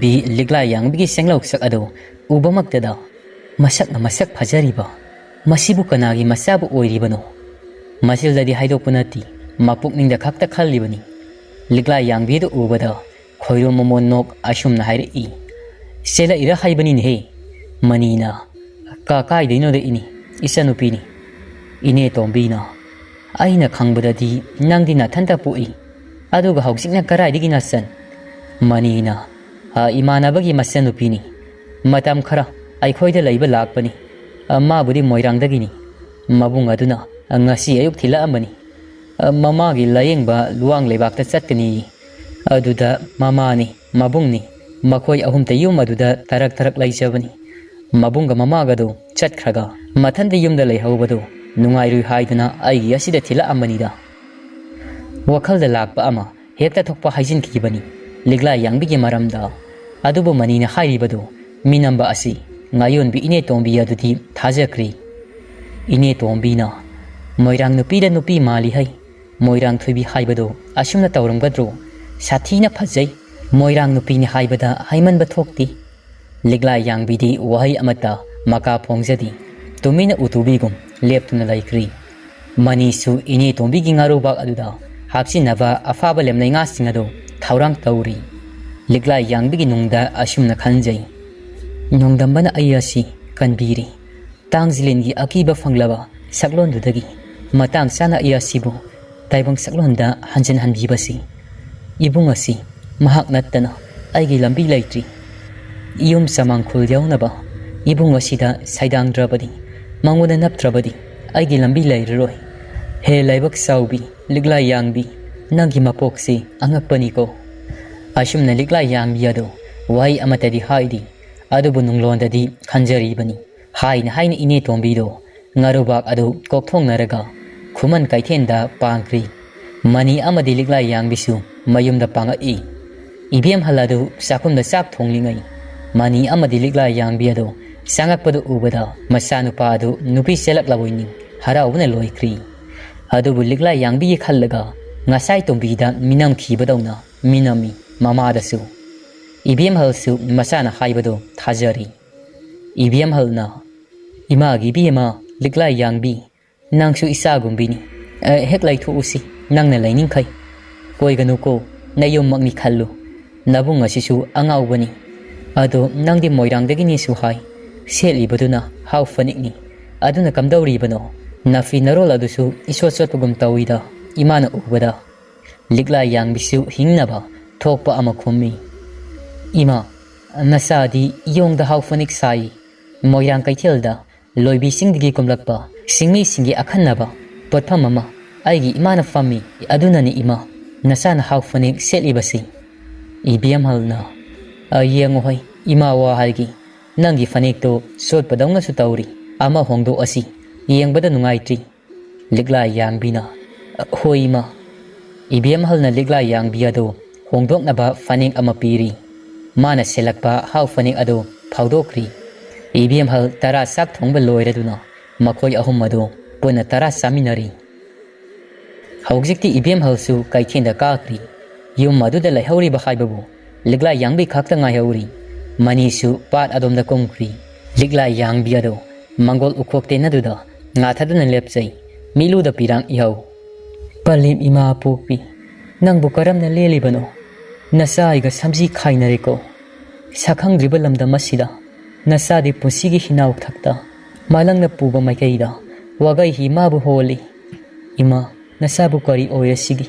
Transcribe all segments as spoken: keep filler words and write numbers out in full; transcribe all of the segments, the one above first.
B ꯂꯤꯛꯂꯥ ꯌꯥꯡꯕꯤꯒꯤ ꯁꯦꯡꯂꯧ ꯁꯛ ꯑꯗꯨ ꯎꯕꯃꯛꯇꯗ, "ꯃꯁꯛꯅ ꯃꯁꯛ ꯐꯖꯔꯤꯕ, ꯃꯁꯤꯕꯨ ꯀꯅꯥꯒꯤ ꯃꯆꯥꯕꯨ ꯑꯣꯏꯔꯤꯕꯅꯣ?" ꯃꯁꯤꯜꯗꯗꯤ ꯍꯥꯏꯗꯣꯛꯄ ꯅꯠꯇꯦ, ꯃꯄꯨꯛꯅꯤꯡꯗ ꯈꯛꯇ ꯈꯜꯂꯤꯕꯅꯤ꯫ ꯂꯤꯛꯂꯥ ꯌꯥꯡꯕꯤꯗꯨ ꯎꯕꯗ ꯈꯣꯏꯔꯣꯝ ꯃꯃꯣꯟ ꯅꯣꯛ ꯑꯁꯨꯝꯅ ꯍꯥꯏꯔꯛꯏ, "ꯆꯦꯜꯂꯛꯏꯔ ꯍꯥꯏꯕꯅꯤꯅꯦꯍꯦ?" ꯃꯅꯤꯅ, "ꯀꯥ ꯀꯥꯏꯗꯩꯅꯣꯗ ꯏꯅꯦ, ꯏꯆꯟꯅꯨꯄꯤꯅꯤ꯫" ꯏꯅꯦ ꯇꯣꯝꯕꯤꯅ, "ꯑꯩꯅ ꯈꯪꯕꯗꯗꯤ ꯅꯪꯗꯤ ꯅꯥꯊꯟꯇ ꯄꯣꯛꯏ, ꯑꯗꯨꯒ ꯍꯧꯖꯤꯛꯅ ꯀꯔꯥꯏꯗꯒꯤ ꯅꯆꯟ?" ꯃꯅꯤꯅ, "ꯑ, ꯏꯃꯥꯟꯅꯕꯒꯤ ꯃꯆꯟꯅꯨꯄꯤꯅꯤ꯫ ꯃꯇꯝ ꯈꯔ ꯑꯩꯈꯣꯏꯗ ꯂꯩꯕ ꯂꯥꯛꯄꯅꯤ꯫ ꯑ, ꯃꯥꯕꯨꯗꯤ ꯃꯣꯏꯔꯥꯡꯗꯒꯤꯅꯤ꯫ ꯃꯕꯨꯡ ꯑꯗꯨꯅ ꯉꯁꯤ ꯑꯌꯨꯛ ꯊꯤꯜꯂꯛꯑꯝꯕꯅꯤ꯫ ꯑ, ꯃꯃꯥꯒꯤ ꯂꯥꯌꯦꯡꯕ ꯂꯨꯋꯥꯡ ꯂꯩꯕꯥꯛꯇ ꯆꯠꯀꯅꯤ꯫ ꯑꯗꯨꯗ ꯃꯃꯥꯅꯤ, ꯃꯕꯨꯡꯅꯤ, ꯃꯈꯣꯏ ꯑꯍꯨꯝꯇ ꯌꯨꯝ ꯑꯗꯨꯗ ꯇꯔꯛ ꯇꯔꯛ ꯂꯩꯖꯕꯅꯤ꯫ ꯃꯕꯨꯡꯒ ꯃꯃꯥꯒꯗꯨ ꯆꯠꯈ꯭ꯔꯒ ꯃꯊꯟꯇ ꯌꯨꯝꯗ ꯂꯩꯍꯧꯕꯗꯨ ꯅꯨꯡꯉꯥꯏꯔꯣꯏ ꯍꯥꯏꯗꯨꯅ ꯑꯩꯒꯤ ꯑꯁꯤꯗ ꯊꯤꯜꯂꯛꯑꯝꯕꯅꯤꯗ꯫" ꯋꯥꯈꯜꯗ ꯂꯥꯛꯄ ꯑꯃ ꯍꯦꯛꯇ ꯊꯣꯛꯄ ꯍꯥꯏꯖꯤꯟꯈꯤꯕꯅꯤ ꯂꯤꯛꯂꯥ ꯌꯥꯡꯕꯤꯒꯤ ꯃꯔꯝꯗ꯫ ꯑꯗꯨꯕꯨ ꯃꯅꯤꯅ ꯍꯥꯏꯔꯤꯕꯗꯨ ꯃꯤꯅꯝꯕ ꯑꯁꯤ ꯉꯥꯌꯣꯟꯕꯤ ꯏꯅꯦ ꯇꯣꯝꯕꯤ ꯑꯗꯨꯗꯤ ꯊꯥꯖꯈ꯭ꯔꯦ꯫ ꯏꯅꯦ ꯇꯣꯝꯕꯤꯅ, "ꯃꯣꯏꯔꯥꯡ ꯅꯨꯄꯤꯗ ꯅꯨꯄꯤ ꯃꯥꯜꯂꯤ ꯍꯩ, ꯃꯣꯏꯔꯥꯡ ꯊꯣꯏꯕꯤ ꯍꯥꯏꯕꯗꯨ ꯑꯁꯨꯝꯅ ꯇꯧꯔꯝꯒꯗ꯭ꯔꯣ? ꯁꯥꯊꯤꯅ ꯐꯖꯩ꯫ ꯃꯣꯏꯔꯥꯡ ꯅꯨꯄꯤꯅꯤ ꯍꯥꯏꯕꯗ ꯍꯥꯏꯃꯟꯕ ꯊꯣꯛꯇꯦ꯫" ꯂꯤꯛꯂꯥ ꯌꯥꯡꯕꯤꯗꯤ ꯋꯥꯍꯩ ꯑꯃꯠꯇ ꯃꯀꯥ ꯐꯣꯡꯖꯗꯦ꯫ ꯇꯨꯃꯤꯟꯅ ꯎꯇꯨꯕꯤꯒꯨꯝ ꯂꯦꯞꯇꯨꯅ ꯂꯩꯈ꯭ꯔꯤ꯫ ꯃꯅꯤꯁꯨ ꯏꯅꯦ ꯇꯣꯝꯕꯤꯒꯤ ꯉꯥꯔꯨꯕꯥꯛ ꯑꯗꯨꯗ ꯍꯥꯞꯆꯤꯟꯅꯕ ꯑꯐꯥꯕ ꯂꯦꯝꯅꯩ ꯉꯥꯁꯤꯡ ꯑꯗꯨ ꯊꯧꯔꯥꯡ ꯇꯧꯔꯤ꯫ ꯂꯤꯛꯂꯥ ꯌꯥꯡꯕꯤꯒꯤ ꯅꯨꯡꯗ ꯑꯁꯨꯝꯅ ꯈꯟꯖꯩ, "ꯅꯣꯡꯗꯝꯕꯅ ꯑꯩ ꯑꯁꯤ ꯀꯟꯕꯤꯔꯤ꯫ ꯇꯥꯡꯖꯤꯂꯦꯟꯒꯤ ꯑꯀꯤꯕ ꯐꯪꯂꯕ ꯁꯛꯂꯣꯟꯗꯨꯗꯒꯤ ꯃꯇꯥꯡ ꯆꯥꯅ ꯑꯩ ꯑꯁꯤꯕꯨ ꯇꯥꯏꯕꯪ ꯁꯛꯂꯣꯟꯗ ꯍꯟꯖꯤꯟꯍꯟꯕꯤꯕꯁꯤ꯫ ꯏꯕꯨꯡ ꯑꯁꯤ ꯃꯍꯥꯛ ꯅꯠꯇꯅ ꯑꯩꯒꯤ ꯂꯝꯕꯤ ꯂꯩꯇ꯭ꯔꯤ꯫ ꯌꯨꯝ ꯆꯃꯥꯡꯈꯨꯜ ꯌꯧꯅꯕ ꯏꯕꯨꯡ ꯑꯁꯤꯗ ꯁꯩꯗꯥꯡꯗ꯭ꯔꯕꯗꯤ ꯃꯉꯣꯟꯗ ꯅꯞꯇ꯭ꯔꯕꯗꯤ ꯑꯩꯒꯤ ꯂꯝꯕꯤ ꯂꯩꯔꯔꯣꯏ꯫ ꯍꯦ ꯂꯥꯏꯕꯛ ꯆꯥꯎꯕꯤ, ꯂꯤꯛꯂꯥ ꯌꯥꯡꯕꯤ, ꯅꯪꯒꯤ ꯃꯄꯣꯛꯁꯤ ꯑꯉꯛꯄꯅꯤꯀꯣ꯫" ꯑꯁꯨꯝꯅ ꯂꯤꯛꯂꯥ ꯌꯥꯡꯕꯤ ꯑꯗꯨ ꯋꯥꯍꯩ ꯑꯃꯠꯇꯗꯤ ꯍꯥꯏꯗꯦ, ꯑꯗꯨꯕꯨ ꯅꯨꯡꯂꯣꯟꯗꯗꯤ ꯈꯟꯖꯔꯤꯕꯅꯤ꯫ ꯍꯥꯏꯅ ꯍꯥꯏꯅ ꯏꯅꯦ ꯇꯣꯝꯕꯤꯗꯨ ꯉꯥꯔꯨꯕꯥꯛ ꯑꯗꯨ ꯀꯣꯛꯊꯣꯡꯅꯔꯒ ꯈꯨꯃꯟ ꯀꯩꯊꯦꯜꯗ ꯄꯥꯡꯈ꯭ꯔꯤ꯫ ꯃꯅꯤ ꯑꯃꯗꯤ ꯂꯤꯛꯂꯥ ꯌꯥꯡꯕꯤꯁꯨ ꯃꯌꯨꯝꯗ ꯄꯥꯡꯉꯛꯏ꯫ ꯏꯕꯦꯝꯍꯜ ꯑꯗꯨ ꯆꯥꯛꯈꯨꯝꯗ ꯆꯥꯛ ꯊꯣꯡꯂꯤꯉꯩ, ꯃꯅꯤ ꯑꯃꯗꯤ ꯂꯤꯛꯂꯥ ꯌꯥꯡꯕꯤ ꯑꯗꯨ ꯆꯪꯉꯛꯄꯗꯨ ꯎꯕꯗ ꯃꯆꯥꯅꯨꯄꯥ ꯑꯗꯨ ꯅꯨꯄꯤ ꯆꯦꯜꯂꯛꯂꯕꯣꯏ ꯅꯤꯡ ꯍꯔꯥꯎꯕꯅ ꯂꯣꯏꯈ꯭ꯔꯤ꯫ ꯑꯗꯨꯕꯨ ꯂꯤꯛꯂꯥ ꯌꯥꯡꯕꯤꯒꯤ ꯈꯜꯂꯒ ꯉꯁꯥꯏ ꯇꯣꯝꯕꯤꯗ ꯃꯤꯅꯝꯈꯤꯕꯗꯧꯅ ꯃꯤꯅꯝꯃꯤ ꯃꯃꯥꯗꯁꯨ꯫ ꯏꯕꯦꯝꯍꯜꯁꯨ ꯃꯆꯥꯅ ꯍꯥꯏꯕꯗꯣ ꯊꯥꯖꯔꯤ꯫ ꯏꯕꯦꯝꯍꯜꯅ, "ꯏꯃꯥꯒꯤ ꯏꯕꯦꯝꯃ ꯂꯤꯛꯂꯥ ꯌꯥꯡꯕꯤ, ꯅꯪꯁꯨ ꯏꯆꯥꯒꯨꯝꯕꯤꯅꯤ꯫ ꯑꯦ, ꯍꯦꯛ ꯂꯩꯊꯣꯛꯎꯁꯤ, ꯅꯪꯅ ꯂꯩꯅꯤꯡꯈꯩ꯫ ꯀꯣꯏꯒꯅꯨꯀꯣ, ꯅꯌꯨꯝꯃꯛꯅꯤ ꯈꯜꯂꯨ꯫ ꯅꯕꯨꯡ ꯑꯁꯤꯁꯨ ꯑꯉꯥꯎꯕꯅꯤ꯫ ꯑꯗꯣ ꯅꯪꯗꯤ ꯃꯣꯏꯔꯥꯡꯗꯒꯤꯅꯦꯁꯨ ꯍꯥꯏ, ꯁꯦꯠꯂꯤꯕꯗꯨꯅ ꯍꯥꯎ ꯐꯅꯦꯛꯅꯤ꯫ ꯑꯗꯨꯅ ꯀꯝꯗꯧꯔꯤꯕꯅꯣ? ꯅꯐꯤ ꯅꯔꯣꯜ ꯑꯗꯨꯁꯨ ꯏꯁꯣꯠ ꯆꯣꯠꯄꯒꯨꯝ ꯇꯧꯏꯗ, ꯏꯃꯥꯅ ꯎꯕꯗ꯫" ꯂꯤꯛꯂꯥ ꯌꯥꯡꯕꯤꯁꯨ ꯍꯤꯡꯅꯕ ꯊꯣꯛꯄ ꯑꯃ ꯈꯨꯝꯃꯤ꯫ "ꯏꯃꯥ, ꯅꯆꯥꯗꯤ ꯌꯣꯡꯗ ꯍꯥꯎ ꯐꯅꯦꯛ ꯁꯥꯏ꯫ ꯃꯣꯏꯔꯥꯡ ꯀꯩꯊꯦꯜꯗ ꯂꯣꯏꯕꯤꯁꯤꯡꯗꯒꯤ ꯀꯨꯝꯂꯛꯄ ꯁꯤꯡꯃꯤꯁꯤꯡꯒꯤ ꯑꯈꯟꯅꯕ ꯄꯣꯠꯐꯝ ꯑꯃ ꯑꯩꯒꯤ ꯏꯃꯥꯅ ꯐꯝꯃꯤ꯫ ꯑꯗꯨꯅꯅꯤ ꯏꯃꯥ, ꯅꯆꯥꯅ ꯍꯥꯎ ꯐꯅꯦꯛ ꯁꯦꯠꯂꯤꯕꯁꯤ꯫" ꯏꯕꯦꯝꯍꯜꯅ, "ꯑ, ꯌꯦꯡꯉꯨ ꯍꯣꯏ, ꯏꯃꯥ ꯋꯥ ꯍꯥꯏꯒꯤ꯫ ꯅꯪꯒꯤ ꯐꯅꯦꯛꯇꯣ ꯆꯣꯠꯄꯗꯧꯅꯁꯨ ꯇꯧꯔꯤ꯫ ꯑꯃ ꯍꯣꯡꯗꯣꯛꯑꯁꯤ꯫ ꯌꯦꯡꯕꯗ ꯅꯨꯡꯉꯥꯏꯇ꯭ꯔꯤ꯫" ꯂꯤꯛꯂꯥ ꯌꯥꯡꯕꯤꯅ, "ꯍꯣꯏ ꯏꯃꯥ꯫" ꯏꯕꯦꯝꯍꯜꯅ ꯂꯤꯛꯂꯥ ꯌꯥꯡꯕꯤ ꯑꯗꯨ ꯍꯣꯡꯗꯣꯛꯅꯕ ꯐꯅꯦꯛ ꯑꯃ ꯄꯤꯔꯤ꯫ ꯃꯥꯅ ꯁꯦꯠꯂꯛꯄ ꯍꯥꯎ ꯐꯅꯦꯛ ꯑꯗꯨ ꯐꯥꯎꯗꯣꯛꯈ꯭ꯔꯤ꯫ ꯏꯕꯦꯝꯍꯜ ꯇꯔꯥ ꯆꯥꯛ ꯊꯣꯡꯕ ꯂꯣꯏꯔꯗꯨꯅ ꯃꯈꯣꯏ ꯑꯍꯨꯝ ꯑꯗꯨ ꯄꯨꯟꯅ ꯇꯔꯥ ꯆꯥꯃꯤꯟꯅꯔꯤ꯫ ꯍꯧꯖꯤꯛꯇꯤ ꯏꯕꯦꯝꯍꯜꯁꯨ ꯀꯩꯊꯦꯜꯗ ꯀꯥꯈ꯭ꯔꯤ꯫ ꯌꯨꯝ ꯑꯗꯨꯗ ꯂꯩꯍꯧꯔꯤꯕ ꯍꯥꯏꯕꯕꯨ ꯂꯤꯛꯂꯥ ꯌꯥꯡꯕꯤ ꯈꯛꯇ ꯉꯥꯏꯍꯧꯔꯤ꯫ ꯃꯅꯤꯁꯨ ꯄꯥꯠ ꯑꯗꯣꯝꯗ ꯀꯨꯝꯈ꯭ꯔꯤ꯫ ꯂꯤꯛꯂꯥ ꯌꯥꯡꯕꯤ ꯑꯗꯨ ꯃꯪꯒꯣꯜ ꯎꯈꯣꯛ ꯇꯦꯟꯅꯗꯨꯗ ꯉꯥꯊꯗꯨꯅ ꯂꯦꯞꯆꯩ꯫ ꯃꯤꯠꯂꯨꯗ ꯄꯤꯔꯥꯡ ꯏꯍꯧ꯫ "ꯄꯂꯦꯝ ꯏꯃꯥ ꯄꯣꯛꯄꯤ, ꯅꯪꯕꯨ ꯀꯔꯝꯅ ꯂꯦꯜꯂꯤꯕꯅꯣ? ꯅꯆꯥ ꯑꯩꯒ ꯁꯝꯖꯤ ꯈꯥꯏꯅꯔꯦꯀꯣ꯫ ꯁꯛꯈꯪꯗ꯭ꯔꯤꯕ ꯂꯝꯗꯝ ꯑꯁꯤꯗ ꯅꯆꯥꯗꯤ ꯄꯨꯟꯁꯤꯒꯤ ꯍꯤꯅꯥꯎ ꯊꯛꯇ ꯃꯥꯂꯪꯅ ꯄꯨꯕ ꯃꯥꯏꯀꯩꯗ ꯋꯥꯒꯩ ꯍꯤ ꯃꯥꯕꯨ ꯍꯣꯜꯂꯤ꯫ ꯏꯃꯥ, ꯅꯆꯥꯕꯨ ꯀꯔꯤ ꯑꯣꯏꯔꯁꯤꯒꯦ?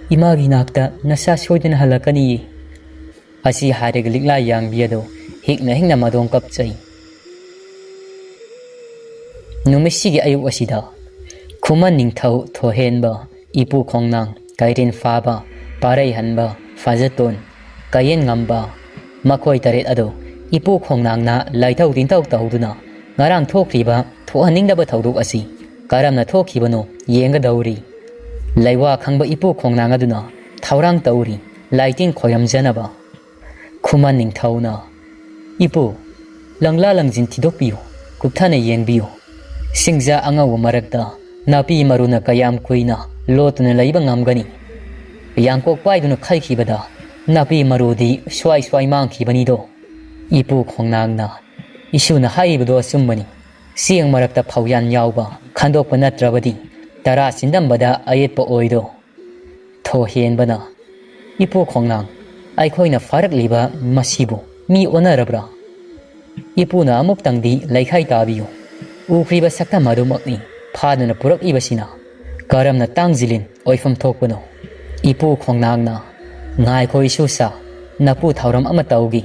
ꯏꯃꯥꯒꯤ ꯅꯥꯛꯇ ꯅꯆꯥ ꯁꯣꯏꯗꯅ ꯍꯜꯂꯛꯀꯅꯤꯌꯦ꯫" ꯑꯁꯤ ꯍꯥꯏꯔꯒ ꯂꯤꯛꯂꯥ ꯌꯥꯡꯕꯤ ꯑꯗꯨ ꯍꯤꯛꯅ ꯍꯤꯛꯅ ꯃꯗꯣꯝ ꯀꯞꯆꯩ꯫ ꯅꯨꯃꯤꯠꯁꯤꯒꯤ ꯑꯌꯨꯛ ꯑꯁꯤꯗ ꯈꯨꯃꯟ ꯅꯤꯡꯊꯧ ꯊꯣꯏꯍꯦꯟꯕ, ꯏꯄꯨ ꯈꯣꯡꯅꯥꯡ, ꯀꯩꯔꯦꯟ ꯐꯥꯕ, ꯄꯥꯔꯩ ꯍꯟꯕ, ꯐꯥꯖꯇꯣꯟ, ꯀꯌꯦꯟ ꯉꯝꯕ, ꯃꯈꯣꯏ ꯇꯔꯦꯠ ꯑꯗꯨ ꯏꯄꯨ ꯈꯣꯡꯅꯥꯡꯅ ꯂꯥꯏꯊꯧ ꯇꯤꯟꯊꯧ ꯇꯧꯗꯨꯅ ꯉꯔꯥꯡ ꯊꯣꯛꯈ꯭ꯔꯤꯕ ꯊꯣꯛꯍꯟꯅꯤꯡꯗꯕ ꯊꯧꯗꯣꯛ ꯑꯁꯤ ꯀꯔꯝꯅ ꯊꯣꯛꯈꯤꯕꯅꯣ ꯌꯦꯡꯒꯗꯧꯔꯤ꯫ ꯂꯩꯋꯥ ꯈꯪꯕ ꯏꯄꯨ ꯈꯣꯡꯅꯥꯡ ꯑꯗꯨꯅ ꯊꯧꯔꯥꯡ ꯇꯧꯔꯤ ꯂꯥꯏꯇꯤꯡ ꯈꯣꯏꯔꯝꯖꯅꯕ꯫ ꯈꯨꯃꯟ ꯅꯤꯡꯊꯧꯅ, "ꯏꯄꯨ, ꯂꯪꯂꯥ ꯂꯪꯖꯤꯟ ꯊꯤꯗꯣꯛꯄꯤꯌꯨ, ꯀꯨꯞꯊꯅ ꯌꯦꯡꯕꯤꯌꯨ꯫ ꯁꯤꯡꯖꯥ ꯑꯉꯧꯕ ꯃꯔꯛꯇ ꯅꯥꯄꯤ ꯃꯔꯨꯅ ꯀꯌꯥꯝ ꯀꯨꯏꯅ ꯂꯣꯠꯇꯨꯅ ꯂꯩꯕ ꯉꯝꯒꯅꯤ?" ꯌꯥꯡꯀꯣꯛ ꯄꯥꯏꯗꯨꯅ ꯈꯜꯈꯤꯕꯗ ꯅꯥꯄꯤ ꯃꯔꯨꯗꯤ ꯁ꯭ꯋꯥꯏ ꯁ꯭ꯋꯥꯏ ꯃꯥꯡꯈꯤꯕꯅꯤꯗꯣ꯫ ꯏꯄꯨ ꯈꯣꯡꯅꯥꯡꯅ, "ꯏꯁꯨꯅ ꯍꯥꯏꯔꯤꯕꯗꯣ ꯑꯆꯨꯝꯕꯅꯤ꯫ ꯆꯦꯡ ꯃꯔꯛꯇ ꯐꯧꯌꯥꯟ ꯌꯥꯎꯕ ꯈꯟꯗꯣꯛꯄ ꯅꯠꯇ꯭ꯔꯕꯗꯤ ꯇꯔꯥ ꯆꯤꯟꯗꯝꯕꯗ ꯑꯌꯦꯠꯄ ꯑꯣꯏꯗꯣ"꯫ ꯊꯣꯍꯦꯟꯕꯅ, "ꯏꯄꯨ ꯈꯣꯡꯅꯥꯡ, ꯑꯩꯈꯣꯏꯅ ꯐꯥꯔꯛꯂꯤꯕ ꯃꯁꯤꯕꯨ ꯃꯤ ꯑꯣꯟꯅꯔꯕ꯭ꯔꯥ?" ꯏꯄꯨꯅ ꯑꯃꯨꯛꯇꯪꯗꯤ ꯂꯩꯈꯥꯏ ꯇꯥꯕꯤꯌꯨ꯫ ꯎꯈ꯭ꯔꯤꯕ ꯁꯛꯇꯝ ꯑꯗꯨꯃꯛꯅꯤ ꯐꯥꯗꯨꯅ ꯄꯨꯔꯛꯂꯤꯕꯁꯤꯅ꯫ ꯀꯔꯝꯅ ꯇꯥꯡꯖꯤꯂꯤꯟ ꯑꯣꯏꯐꯝ ꯊꯣꯛꯄꯅꯣ? ꯏꯄꯨ ꯈꯣꯡꯅꯥꯡꯅ, "ꯉꯥꯏꯈꯣ ꯏꯁꯨꯁꯥ, ꯅꯄꯨ ꯊꯧꯔꯝ ꯑꯃ ꯇꯧꯒꯤ"꯫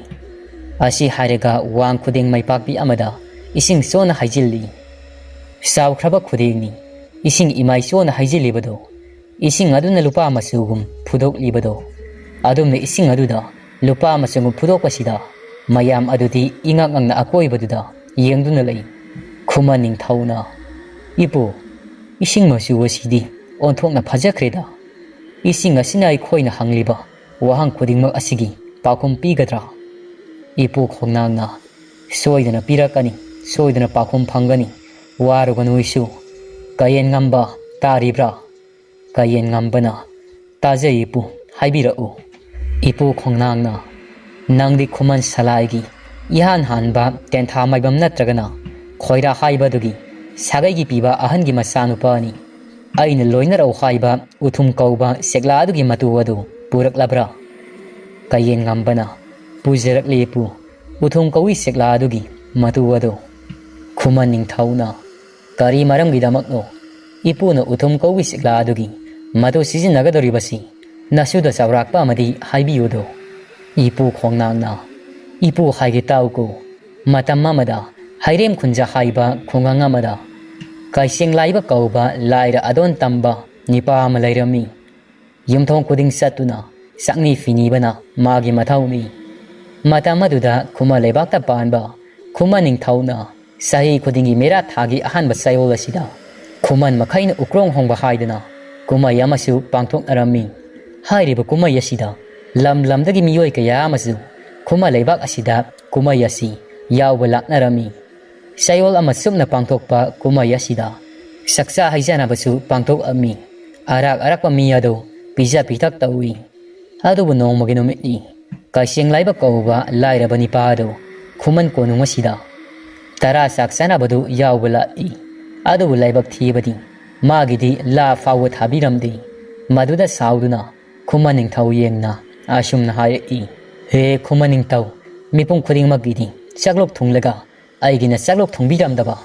ꯑꯁꯤ ꯍꯥꯏꯔꯒ ꯋꯥꯡ ꯈꯨꯗꯤꯡ ꯃꯩꯄꯥꯛꯄꯤ ꯑꯃꯗ ꯏꯁꯤꯡ ꯆꯣꯟꯅ ꯍꯩꯖꯤꯜꯂꯤ꯫ ꯆꯥꯎꯈ꯭ꯔꯕ ꯈꯨꯗꯤꯡꯅꯤ ꯏꯁꯤꯡ ꯏꯃꯥꯏ ꯆꯣꯟꯅ ꯍꯩꯖꯤꯜꯂꯤꯕꯗꯣ꯫ ꯏꯁꯤꯡ ꯑꯗꯨꯅ ꯂꯨꯄꯥ ꯃꯆꯨꯒꯨꯝ ꯐꯨꯗꯣꯛꯂꯤꯕꯗꯣ꯫ ꯑꯗꯨꯝꯅ ꯏꯁꯤꯡ ꯑꯗꯨꯗ ꯂꯨꯄꯥ ꯃꯆꯨꯒꯨꯝ ꯐꯨꯗꯣꯛꯄꯁꯤꯗ ꯃꯌꯥꯝ ꯑꯗꯨꯗꯤ ꯏꯉꯛ ꯉꯛꯅ ꯑꯀꯣꯏꯕꯗꯨꯗ ꯌꯦꯡꯗꯨꯅ ꯂꯩ꯫ ꯈꯨꯃꯟ ꯅꯤꯡꯊꯧꯅ, "ꯏꯄꯨ, ꯏꯁꯤꯡ ꯃꯆꯨ ꯑꯁꯤꯗꯤ ꯑꯣꯟꯊꯣꯛꯅ ꯐꯖꯈ꯭ꯔꯦꯗ꯫ ꯏꯁꯤꯡ ꯑꯁꯤꯅ ꯑꯩꯈꯣꯏꯅ ꯍꯪꯂꯤꯕ ꯋꯥꯍꯪ ꯈꯨꯗꯤꯡꯃꯛ ꯑꯁꯤꯒꯤ ꯄꯥꯎꯈꯨꯝ ꯄꯤꯒꯗ꯭ꯔꯥ?" ꯏꯄꯨ ꯈꯣꯡꯅꯥꯡꯅ, "ꯁꯣꯏꯗꯅ ꯄꯤꯔꯛꯀꯅꯤ, ꯁꯣꯏꯗꯅ ꯄꯥꯎꯈꯨꯝ ꯐꯪꯒꯅꯤ꯫ ꯋꯥꯔꯨꯒꯅꯨ ꯏꯁꯨ꯫ ꯀꯌꯦꯟ ꯉꯝꯕ, ꯇꯥꯔꯤꯕ꯭ꯔꯥ?" ꯀꯌꯦꯟ ꯉꯝꯕꯅ, "ꯇꯥꯖꯩ ꯏꯄꯨ, ꯍꯥꯏꯕꯤꯔꯛꯎ"꯫ ꯏꯄꯨ ꯈꯣꯡꯅꯥꯡꯅ, "ꯅꯪꯗꯤ ꯈꯨꯃꯟ ꯁꯂꯥꯏꯒꯤ ꯏꯍꯥꯟ ꯍꯥꯟꯕ ꯇꯦꯟꯊꯥ ꯃꯥꯏꯕꯝ ꯅꯠꯇ꯭ꯔꯒꯅ ꯈꯣꯏꯔꯥ ꯍꯥꯏꯕꯗꯨꯒꯤ ꯁꯥꯒꯩꯒꯤ ꯄꯤꯕ ꯑꯍꯟꯒꯤ ꯃꯆꯥꯅꯨꯄꯥꯅꯤ꯫ ꯑꯩꯅ ꯂꯣꯏꯅꯔꯛꯎ ꯍꯥꯏꯕ ꯎꯊꯨꯝ ꯀꯧꯕ ꯁꯦꯛꯂꯥ ꯑꯗꯨꯒꯤ ꯃꯇꯨ ꯑꯗꯨ ꯄꯨꯔꯛꯂꯕ꯭ꯔꯥ?" ꯀꯌꯦꯟ ꯉꯝꯕꯅ, "ꯄꯨꯖꯔꯛꯂꯦ ꯏꯄꯨ, ꯎꯊꯨꯝ ꯀꯧꯏ ꯁꯦꯛꯂꯥ ꯑꯗꯨꯒꯤ ꯃꯇꯨ ꯑꯗꯨ"꯫ ꯈꯨꯃꯟ ꯅꯤꯡꯊꯧꯅ, "ꯀꯔꯤ ꯃꯔꯝꯒꯤꯗꯃꯛꯅꯣ ꯏꯄꯨꯅ ꯎꯊꯨꯝ ꯀꯧꯏ ꯁꯦꯛꯂꯥ ꯑꯗꯨꯒꯤ ꯃꯇꯨ ꯁꯤꯖꯤꯟꯅꯒꯗꯧꯔꯤꯕꯁꯤ? ꯅꯁꯨꯗ ꯆꯥꯎꯔꯥꯛꯄ ꯑꯃꯗꯤ ꯍꯥꯏꯕꯤꯌꯨꯗꯣ"꯫ ꯏꯄꯨ ꯈꯣꯡꯅꯥꯡꯅ, "ꯏꯄꯨ ꯍꯥꯏꯒꯦ ꯇꯥꯎꯀꯣ, ꯃꯇꯝ ꯑꯃꯗ ꯍꯩꯔꯦꯝ ꯈꯨꯟꯖ ꯍꯥꯏꯕ ꯈꯨꯡꯒꯪ ꯑꯃꯗ ꯀꯩꯁꯦꯡ ꯂꯥꯏꯕ ꯀꯧꯕ ꯂꯥꯏꯔ ꯑꯗꯣꯟ ꯇꯝꯕ ꯅꯤꯄꯥ ꯑꯃ ꯂꯩꯔꯝꯃꯤ꯫ ꯌꯨꯝꯊꯣꯡ ꯈꯨꯗꯤꯡ ꯆꯠꯇꯨꯅ ꯆꯥꯛꯅꯤ ꯐꯤꯅꯤꯕꯅ ꯃꯥꯒꯤ ꯃꯊꯧꯅꯤ꯫ ꯃꯇꯝ ꯑꯗꯨꯗ ꯈꯨꯃꯟ ꯂꯩꯕꯥꯛꯇ ꯄꯥꯟꯕ ꯈꯨꯃꯟ ꯅꯤꯡꯊꯧꯅ ꯆꯍꯤ ꯈꯨꯗꯤꯡꯒꯤ ꯃꯦꯔꯥ ꯊꯥꯒꯤ ꯑꯍꯥꯟꯕ ꯆꯌꯣꯜ ꯑꯁꯤꯗ ꯈꯨꯃꯟ ꯃꯈꯩꯅ ꯎꯀ꯭ꯔꯣꯡ ꯍꯣꯡꯕ ꯍꯥꯏꯗꯅ ꯀꯨꯝꯍꯩ ꯑꯃꯁꯨ ꯄꯥꯡꯊꯣꯛꯅꯔꯝꯃꯤ꯫ ꯍꯥꯏꯔꯤꯕ ꯀꯨꯝꯍꯩ ꯑꯁꯤꯗ ꯂꯝ ꯂꯝꯗꯒꯤ ꯃꯤꯑꯣꯏ ꯀꯌꯥ ꯑꯃꯁꯨ ꯈꯨꯃꯟ ꯂꯩꯕꯥꯛ ꯑꯁꯤꯗ ꯀꯨꯝꯍꯩ ꯑꯁꯤ ꯌꯥꯎꯕ ꯂꯥꯛꯅꯔꯝꯃꯤ꯫ ꯆꯌꯣꯜ ꯑꯃ ꯆꯨꯞꯅ ꯄꯥꯡꯊꯣꯛꯄ ꯀꯨꯝꯍꯩ ꯑꯁꯤꯗ ꯆꯥꯛꯆꯥ ꯍꯩꯖꯥꯟꯅꯕꯁꯨ ꯄꯥꯡꯊꯣꯛꯂꯝꯃꯤ꯫ ꯑꯔꯥꯛ ꯑꯔꯥꯛꯄ ꯃꯤ ꯑꯗꯨ ꯄꯤꯖ ꯄꯤꯊꯛ ꯇꯧꯏ꯫ ꯑꯗꯨꯕꯨ ꯅꯣꯡꯃꯒꯤ ꯅꯨꯃꯤꯠꯅꯤ꯫ ꯀꯩꯁꯦꯡ ꯂꯥꯏꯕꯛ ꯀꯧꯕ ꯂꯥꯏꯔꯕ ꯅꯤꯄꯥ ꯑꯗꯨ ꯈꯨꯃꯟ ꯀꯣꯅꯨꯡ ꯑꯁꯤꯗ ꯇꯔꯥ ꯆꯥꯛ ꯆꯥꯅꯕꯗꯨ ꯌꯥꯎꯕ ꯂꯥꯛꯏ꯫ ꯑꯗꯨꯕꯨ ꯂꯥꯏꯕꯛ ꯊꯤꯕꯗꯤ ꯃꯥꯒꯤꯗꯤ ꯂꯥ ꯐꯥꯎꯕ ꯊꯥꯕꯤꯔꯝꯗꯦ꯫ ꯃꯗꯨꯗ ꯁꯥꯎꯗꯨꯅ ꯈꯨꯃꯟ ꯅꯤꯡꯊꯧ ꯌꯦꯡꯅ ꯑꯁꯨꯝꯅ ꯍꯥꯏꯔꯛꯏ, "ꯍꯦ ꯈꯨꯃꯟ ꯅꯤꯡꯊꯧ, ꯃꯤꯄꯨꯝ ꯈꯨꯗꯤꯡꯃꯛꯀꯤꯗꯤ ꯆꯥꯛꯂꯨꯛ ꯊꯨꯡꯂꯒ ꯑꯩꯒꯤꯅ ꯆꯥꯛꯂꯨꯛ ꯊꯨꯡꯕꯤꯔꯝꯗꯕ,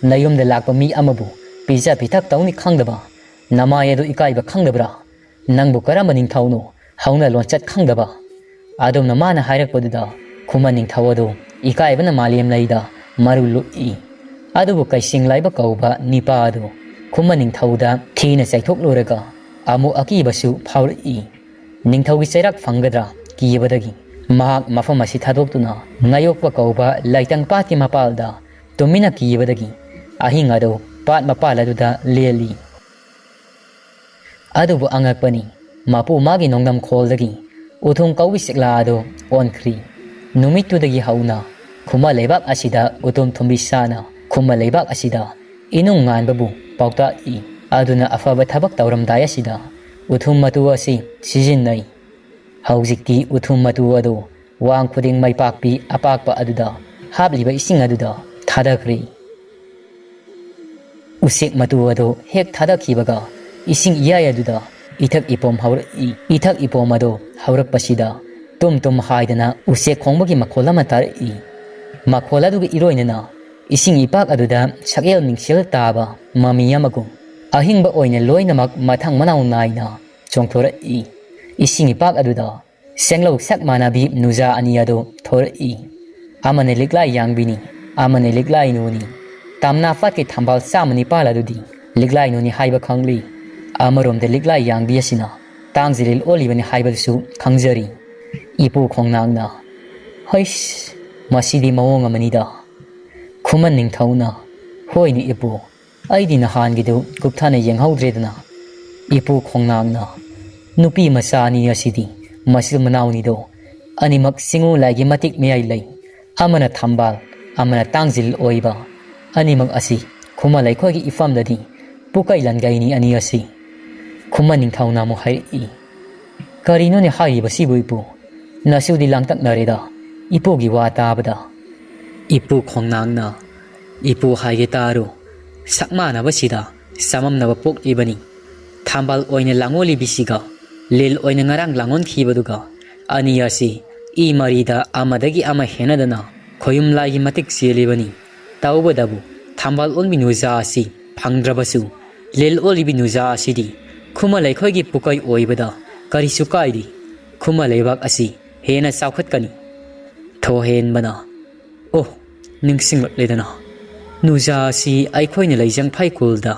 ꯅꯌꯨꯝꯗ ꯂꯥꯛꯄ ꯃꯤ ꯑꯃꯕꯨ ꯄꯤꯖ ꯄꯤꯊꯛ ꯇꯧꯅꯤ ꯈꯪꯗꯕ, ꯅꯃꯥꯏ ꯑꯗꯨ ꯏꯀꯥꯏꯕ ꯈꯪꯗꯕ꯭ꯔꯥ? ꯅꯪꯕꯨ ꯀꯔꯝꯕ ꯅꯤꯡꯊꯧꯅꯣ ꯍꯧꯅ ꯂꯣꯟꯆꯠ ꯈꯪꯗꯕ?" ꯑꯗꯨꯝꯅ ꯃꯥꯅ ꯍꯥꯏꯔꯛꯄꯗꯨꯗ ꯈꯨꯃꯟ ꯅꯤꯡꯊꯧ ꯑꯗꯨ ꯏꯀꯥꯏꯕꯅ ꯃꯥꯂꯦꯝ ꯂꯩꯗ ꯃꯔꯨ ꯂꯨꯛꯏ꯫ ꯑꯗꯨꯕꯨ ꯀꯩꯁꯤꯡ ꯂꯥꯏꯕ ꯀꯧꯕ ꯅꯤꯄꯥ ꯑꯗꯨ ꯈꯨꯃꯟ ꯅꯤꯡꯊꯧꯗ ꯊꯤꯅ ꯆꯩꯊꯣꯛꯂꯨꯔꯒ ꯑꯃꯨꯛ ꯑꯀꯤꯕꯁꯨ ꯐꯥꯎꯔꯛꯏ꯫ ꯅꯤꯡꯊꯧꯒꯤ ꯆꯩꯔꯥꯛ ꯐꯪꯒꯗ꯭ꯔꯥ ꯀꯤꯕꯗꯒꯤ ꯃꯍꯥꯛ ꯃꯐꯝ ꯑꯁꯤ ꯊꯥꯗꯣꯛꯇꯨꯅ ꯉꯥꯌꯣꯛꯄ ꯀꯧꯕ ꯂꯩꯇꯪ ꯄꯥꯠꯀꯤ ꯃꯄꯥꯜꯗ ꯇꯨꯃꯤꯟꯅ ꯀꯤꯕꯗꯒꯤ ꯑꯍꯤꯡ ꯑꯗꯨ ꯄꯥꯠ ꯃꯄꯥꯜ ꯑꯗꯨꯗ ꯂꯦꯜꯂꯤ꯫ ꯑꯗꯨꯕꯨ ꯑꯉꯛꯄꯅꯤ, ꯃꯄꯨ ꯃꯥꯒꯤ ꯅꯣꯡꯗꯝ ꯈꯣꯜꯗꯒꯤ ꯎꯊꯨꯝ ꯀꯧꯕ ꯁꯤꯛꯂꯥ ꯑꯗꯨ ꯑꯣꯟꯈ꯭ꯔꯤ꯫ ꯅꯨꯃꯤꯠꯇꯨꯗꯒꯤ ꯍꯧꯅ ꯈꯨꯃ ꯂꯩꯕꯥꯛ ꯑꯁꯤꯗ ꯎꯊꯨꯝ ꯊꯨꯝꯕꯤ ꯁꯥꯅ ꯈꯨꯃ ꯂꯩꯕꯥꯛ ꯑꯁꯤꯗ ꯏꯅꯨꯡ ꯉꯥꯟꯕꯕꯨ ꯄꯥꯎꯇꯥꯛꯏ꯫ ꯑꯗꯨꯅ ꯑꯐꯕ ꯊꯕꯛ ꯇꯧꯔꯝꯗꯥꯏ ꯑꯁꯤꯗ ꯎꯊꯨꯝ ꯃꯇꯨ ꯑꯁꯤ ꯁꯤꯖꯤꯟꯅꯩ꯫ ꯍꯧꯖꯤꯛꯇꯤ ꯎꯊꯨꯝ ꯃꯇꯨ ꯑꯗꯨ ꯋꯥꯡ ꯈꯨꯗꯤꯡ ꯃꯩ ꯄꯥꯛꯄꯤ ꯑꯄꯥꯛꯄ ꯑꯗꯨꯗ ꯍꯥꯞꯂꯤꯕ ꯏꯁꯤꯡ ꯑꯗꯨꯗ ꯊꯥꯗꯈ꯭ꯔꯤ꯫ ꯎꯆꯦꯛ ꯃꯇꯨ ꯑꯗꯨ ꯍꯦꯛ ꯊꯥꯗꯈꯤꯕꯒ ꯏꯁꯤꯡ ꯏꯌꯥꯏ ꯑꯗꯨꯗ ꯏꯊꯛ ꯏꯄꯣꯝ ꯍꯧꯔꯛꯏ꯫ ꯏꯊꯛ ꯏꯄꯣꯝ ꯑꯗꯨ ꯍꯧꯔꯛꯄꯁꯤꯗ ꯇꯨꯝ ꯇꯨꯝ ꯍꯥꯏꯗꯅ ꯎꯆꯦꯛ ꯈꯣꯡꯕꯒꯤ ꯃꯈꯣꯜ ꯑꯃ ꯇꯥꯔꯛꯏ꯫ ꯃꯈꯣꯜ ꯑꯗꯨꯒ ꯏꯔꯣꯏꯅꯅ ꯏꯁꯤꯡ ꯏꯄꯥꯛ ꯑꯗꯨꯗ ꯁꯛꯍꯦꯜ ꯃꯤꯡꯁꯦꯜ ꯇꯥꯕ ꯃꯃꯤ ꯑꯃꯒꯨꯝ ꯑꯍꯤꯡꯕ ꯑꯣꯏꯅ ꯂꯣꯏꯅꯃꯛ ꯃꯊꯪ ꯃꯅꯥꯎ ꯅꯥꯏꯅ ꯆꯣꯡꯊꯣꯔꯛꯏ꯫ ꯏꯁꯤꯡ ꯏꯄꯥꯛ ꯑꯗꯨꯗ ꯁꯦꯡꯂꯧ ꯁꯛ ꯃꯥꯟꯅꯕꯤ ꯅꯨꯖꯥ ꯑꯅꯤ ꯑꯗꯨ ꯊꯣꯔꯛꯏ꯫ ꯑꯃꯅ ꯂꯤꯛꯂꯥꯏ ꯌꯥꯡꯕꯤꯅꯤ, ꯑꯃꯅ ꯂꯤꯛꯂꯥꯏ ꯅꯨꯅꯤ꯫ ꯇꯝꯅꯥ ꯄꯥꯠꯀꯤ ꯊꯝꯕꯥꯜ ꯆꯥꯝꯃ ꯅꯤꯄꯥꯜ ꯑꯗꯨꯗꯤ ꯂꯤꯛꯂꯥꯏ ꯅꯨꯅꯤ ꯍꯥꯏꯕ ꯈꯪꯂꯤ꯫ ꯑꯃꯔꯣꯝꯗ ꯂꯤꯛꯂꯥꯏ ꯌꯥꯡꯕꯤ ꯑꯁꯤꯅ ꯇꯥꯡꯖꯤꯂꯤꯜ ꯑꯣꯜꯂꯤꯕꯅꯤ ꯍꯥꯏꯕꯗꯨꯁꯨ ꯈꯪꯖꯔꯤ꯫ ꯏꯄꯨ ꯈꯣꯡꯅꯥꯡꯅ, "ꯍꯩꯁ, ꯃꯁꯤꯗꯤ ꯃꯑꯣꯡ ꯑꯃꯅꯤꯗ"꯫ ꯈꯨꯃꯟ ꯅꯤꯡꯊꯧꯅ, "ꯍꯣꯏꯅꯦ ꯏꯄꯨ, ꯑꯩꯗꯤ ꯅꯍꯥꯟꯒꯤꯗꯨ ꯀꯨꯞꯊꯅ ꯌꯦꯡꯍꯧꯗ꯭ꯔꯦꯗꯅ"꯫ ꯏꯄꯨ ꯈꯣꯡꯅꯥꯡꯅ, "ꯅꯨꯄꯤ ꯃꯆꯥ ꯑꯅꯤ ꯑꯁꯤꯗꯤ ꯃꯆꯤꯟ ꯃꯅꯥꯎꯅꯤꯗꯣ, ꯑꯅꯤꯃꯛ ꯆꯤꯡꯉꯨ ꯂꯥꯏꯒꯤ ꯃꯇꯤꯛ ꯃꯌꯥꯏ ꯂꯩ꯫ ꯑꯃꯅ ꯊꯝꯕꯥꯜ, ꯑꯃꯅ ꯇꯥꯡꯖꯤꯜ ꯑꯣꯏꯕ꯫ ꯑꯅꯤꯃꯛ ꯑꯁꯤ ꯈꯨꯃꯟ ꯂꯩꯈꯣꯏꯒꯤ ꯏꯐꯝꯗꯗꯤ ꯄꯨꯀꯩ ꯂꯟꯒꯩꯅꯤ ꯑꯅꯤ ꯑꯁꯤ"꯫ ꯈꯨꯃꯟ ꯅꯤꯡꯊꯧꯅ ꯑꯃꯨꯛ ꯍꯥꯏꯔꯛꯏ, "ꯀꯔꯤꯅꯣꯅꯦ ꯍꯥꯏꯔꯤꯕꯁꯤꯕꯨ ꯏꯄꯨ? ꯅꯁꯨꯗꯤ ꯂꯥꯡꯇꯛꯅꯔꯦꯗ ꯏꯄꯨꯒꯤ ꯋꯥ ꯇꯥꯕꯗ꯫" ꯏꯄꯨ ꯈꯣꯡꯅꯥꯡꯅ, "ꯏꯄꯨ ꯍꯥꯏꯒꯦ ꯇꯥꯔꯨ, ꯁꯛꯃꯥꯟꯅꯕꯁꯤꯗ ꯆꯃꯝꯅꯕ ꯄꯣꯛꯂꯤꯕꯅꯤ꯫ ꯊꯝꯕꯥꯜ ꯑꯣꯏꯅ ꯂꯥꯡꯑꯣꯜꯂꯤꯕꯤꯁꯤꯒ ꯂꯤꯜ ꯑꯣꯏꯅ ꯉꯔꯥꯡ ꯂꯥꯡꯑꯣꯟꯈꯤꯕꯗꯨꯒ ꯑꯅꯤ ꯑꯁꯤ ꯏ ꯃꯔꯤꯗ ꯑꯃꯗꯒꯤ ꯑꯃ ꯍꯦꯟꯅꯗꯅ ꯈꯣꯌꯨꯝ ꯂꯥꯏꯒꯤ ꯃꯇꯤꯛ ꯆꯦꯜꯂꯤꯕꯅꯤ꯫ ꯇꯧꯕꯗꯕꯨ ꯊꯝꯕꯥꯜ ꯑꯣꯟꯕꯤ ꯅꯨꯖꯥ ꯑꯁꯤ ꯐꯪꯗ꯭ꯔꯕꯁꯨ ꯂꯤꯜ ꯑꯣꯜꯂꯤꯕꯤ ꯅꯨꯖꯥ ꯑꯁꯤꯗꯤ ꯈꯨꯃꯟ ꯂꯩꯈꯣꯏꯒꯤ ꯄꯨꯀꯩ ꯑꯣꯏꯕꯗ ꯀꯔꯤꯁꯨ ꯀꯥꯏꯗꯦ꯫ ꯈꯨꯃꯟ ꯂꯩꯕꯥꯛ ꯑꯁꯤ ꯍꯦꯟꯅ ꯆꯥꯎꯈꯠꯀꯅꯤ꯫" ꯊꯣꯍꯦꯟꯕꯅ, "ꯑꯣ, ꯅꯤꯡꯁꯤꯡꯂꯛꯂꯦꯗꯅ, ꯅꯨꯖꯥ ꯑꯁꯤ ꯑꯩꯈꯣꯏꯅ ꯂꯩꯖꯪ ꯐꯩꯀꯣꯜꯗ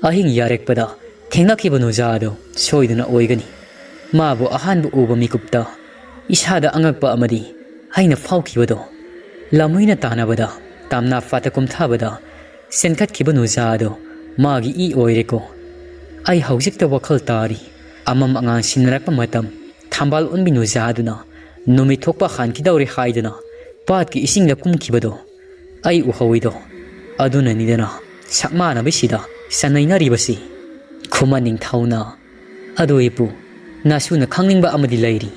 ꯑꯍꯤꯡ ꯌꯥꯔꯦꯛꯄꯗ ꯊꯦꯡꯅꯈꯤꯕ ꯅꯨꯖꯥꯗꯣ ꯁꯣꯏꯗꯅ ꯑꯣꯏꯒꯅꯤ꯫ ꯃꯥꯕꯨ ꯑꯍꯥꯟꯕ ꯎꯕ ꯃꯤꯀꯨꯞꯇ ꯏꯁꯥꯗ ꯑꯉꯛꯄ ꯑꯃꯗꯤ ꯑꯩꯅ ꯐꯥꯎꯈꯤꯕꯗꯣ, ꯂꯝꯍꯨꯏꯅ ꯇꯥꯟꯅꯕꯗ ꯇꯝꯅꯥ ꯐꯥꯠꯇ ꯀꯨꯝꯊꯕꯗ ꯆꯦꯟꯈꯠꯈꯤꯕ ꯅꯨꯖꯥꯗꯣ ꯃꯥꯒꯤ ꯏ ꯑꯣꯏꯔꯦꯀꯣ꯫ ꯑꯩ ꯍꯧꯖꯤꯛꯇ ꯋꯥꯈꯜ ꯇꯥꯔꯤ꯫ ꯑꯃꯝ ꯑꯉꯥꯟ ꯁꯤꯟꯅꯔꯛꯄ ꯃꯇꯝ, ꯊꯝꯕꯥꯜ ꯑꯣꯟꯕꯤ ꯅꯨꯖꯥꯗꯨꯅ ꯅꯨꯃꯤꯠ ꯊꯣꯛꯄ ꯍꯥꯟꯈꯤꯗꯧꯔꯦ ꯍꯥꯏꯗꯨꯅ ꯄꯥꯠꯀꯤ ꯏꯁꯤꯡꯗ ꯀꯨꯝꯈꯤꯕꯗꯣ ꯑꯩ ꯎꯍꯧꯏꯗꯣ꯫ ꯑꯗꯨꯅꯅꯤꯗꯅ ꯁꯛꯃꯥꯟꯅꯕꯤꯁꯤꯗ ꯆꯟꯅꯩꯅꯔꯤꯕꯁꯤ꯫" ꯈꯨꯃꯟ ꯅꯤꯡꯊꯧꯅ, "ꯑꯗꯨ ꯏꯄꯨ, ꯅꯁꯨꯅ ꯈꯪꯅꯤꯡꯕ ꯑꯃꯗꯤ ꯂꯩꯔꯤ꯫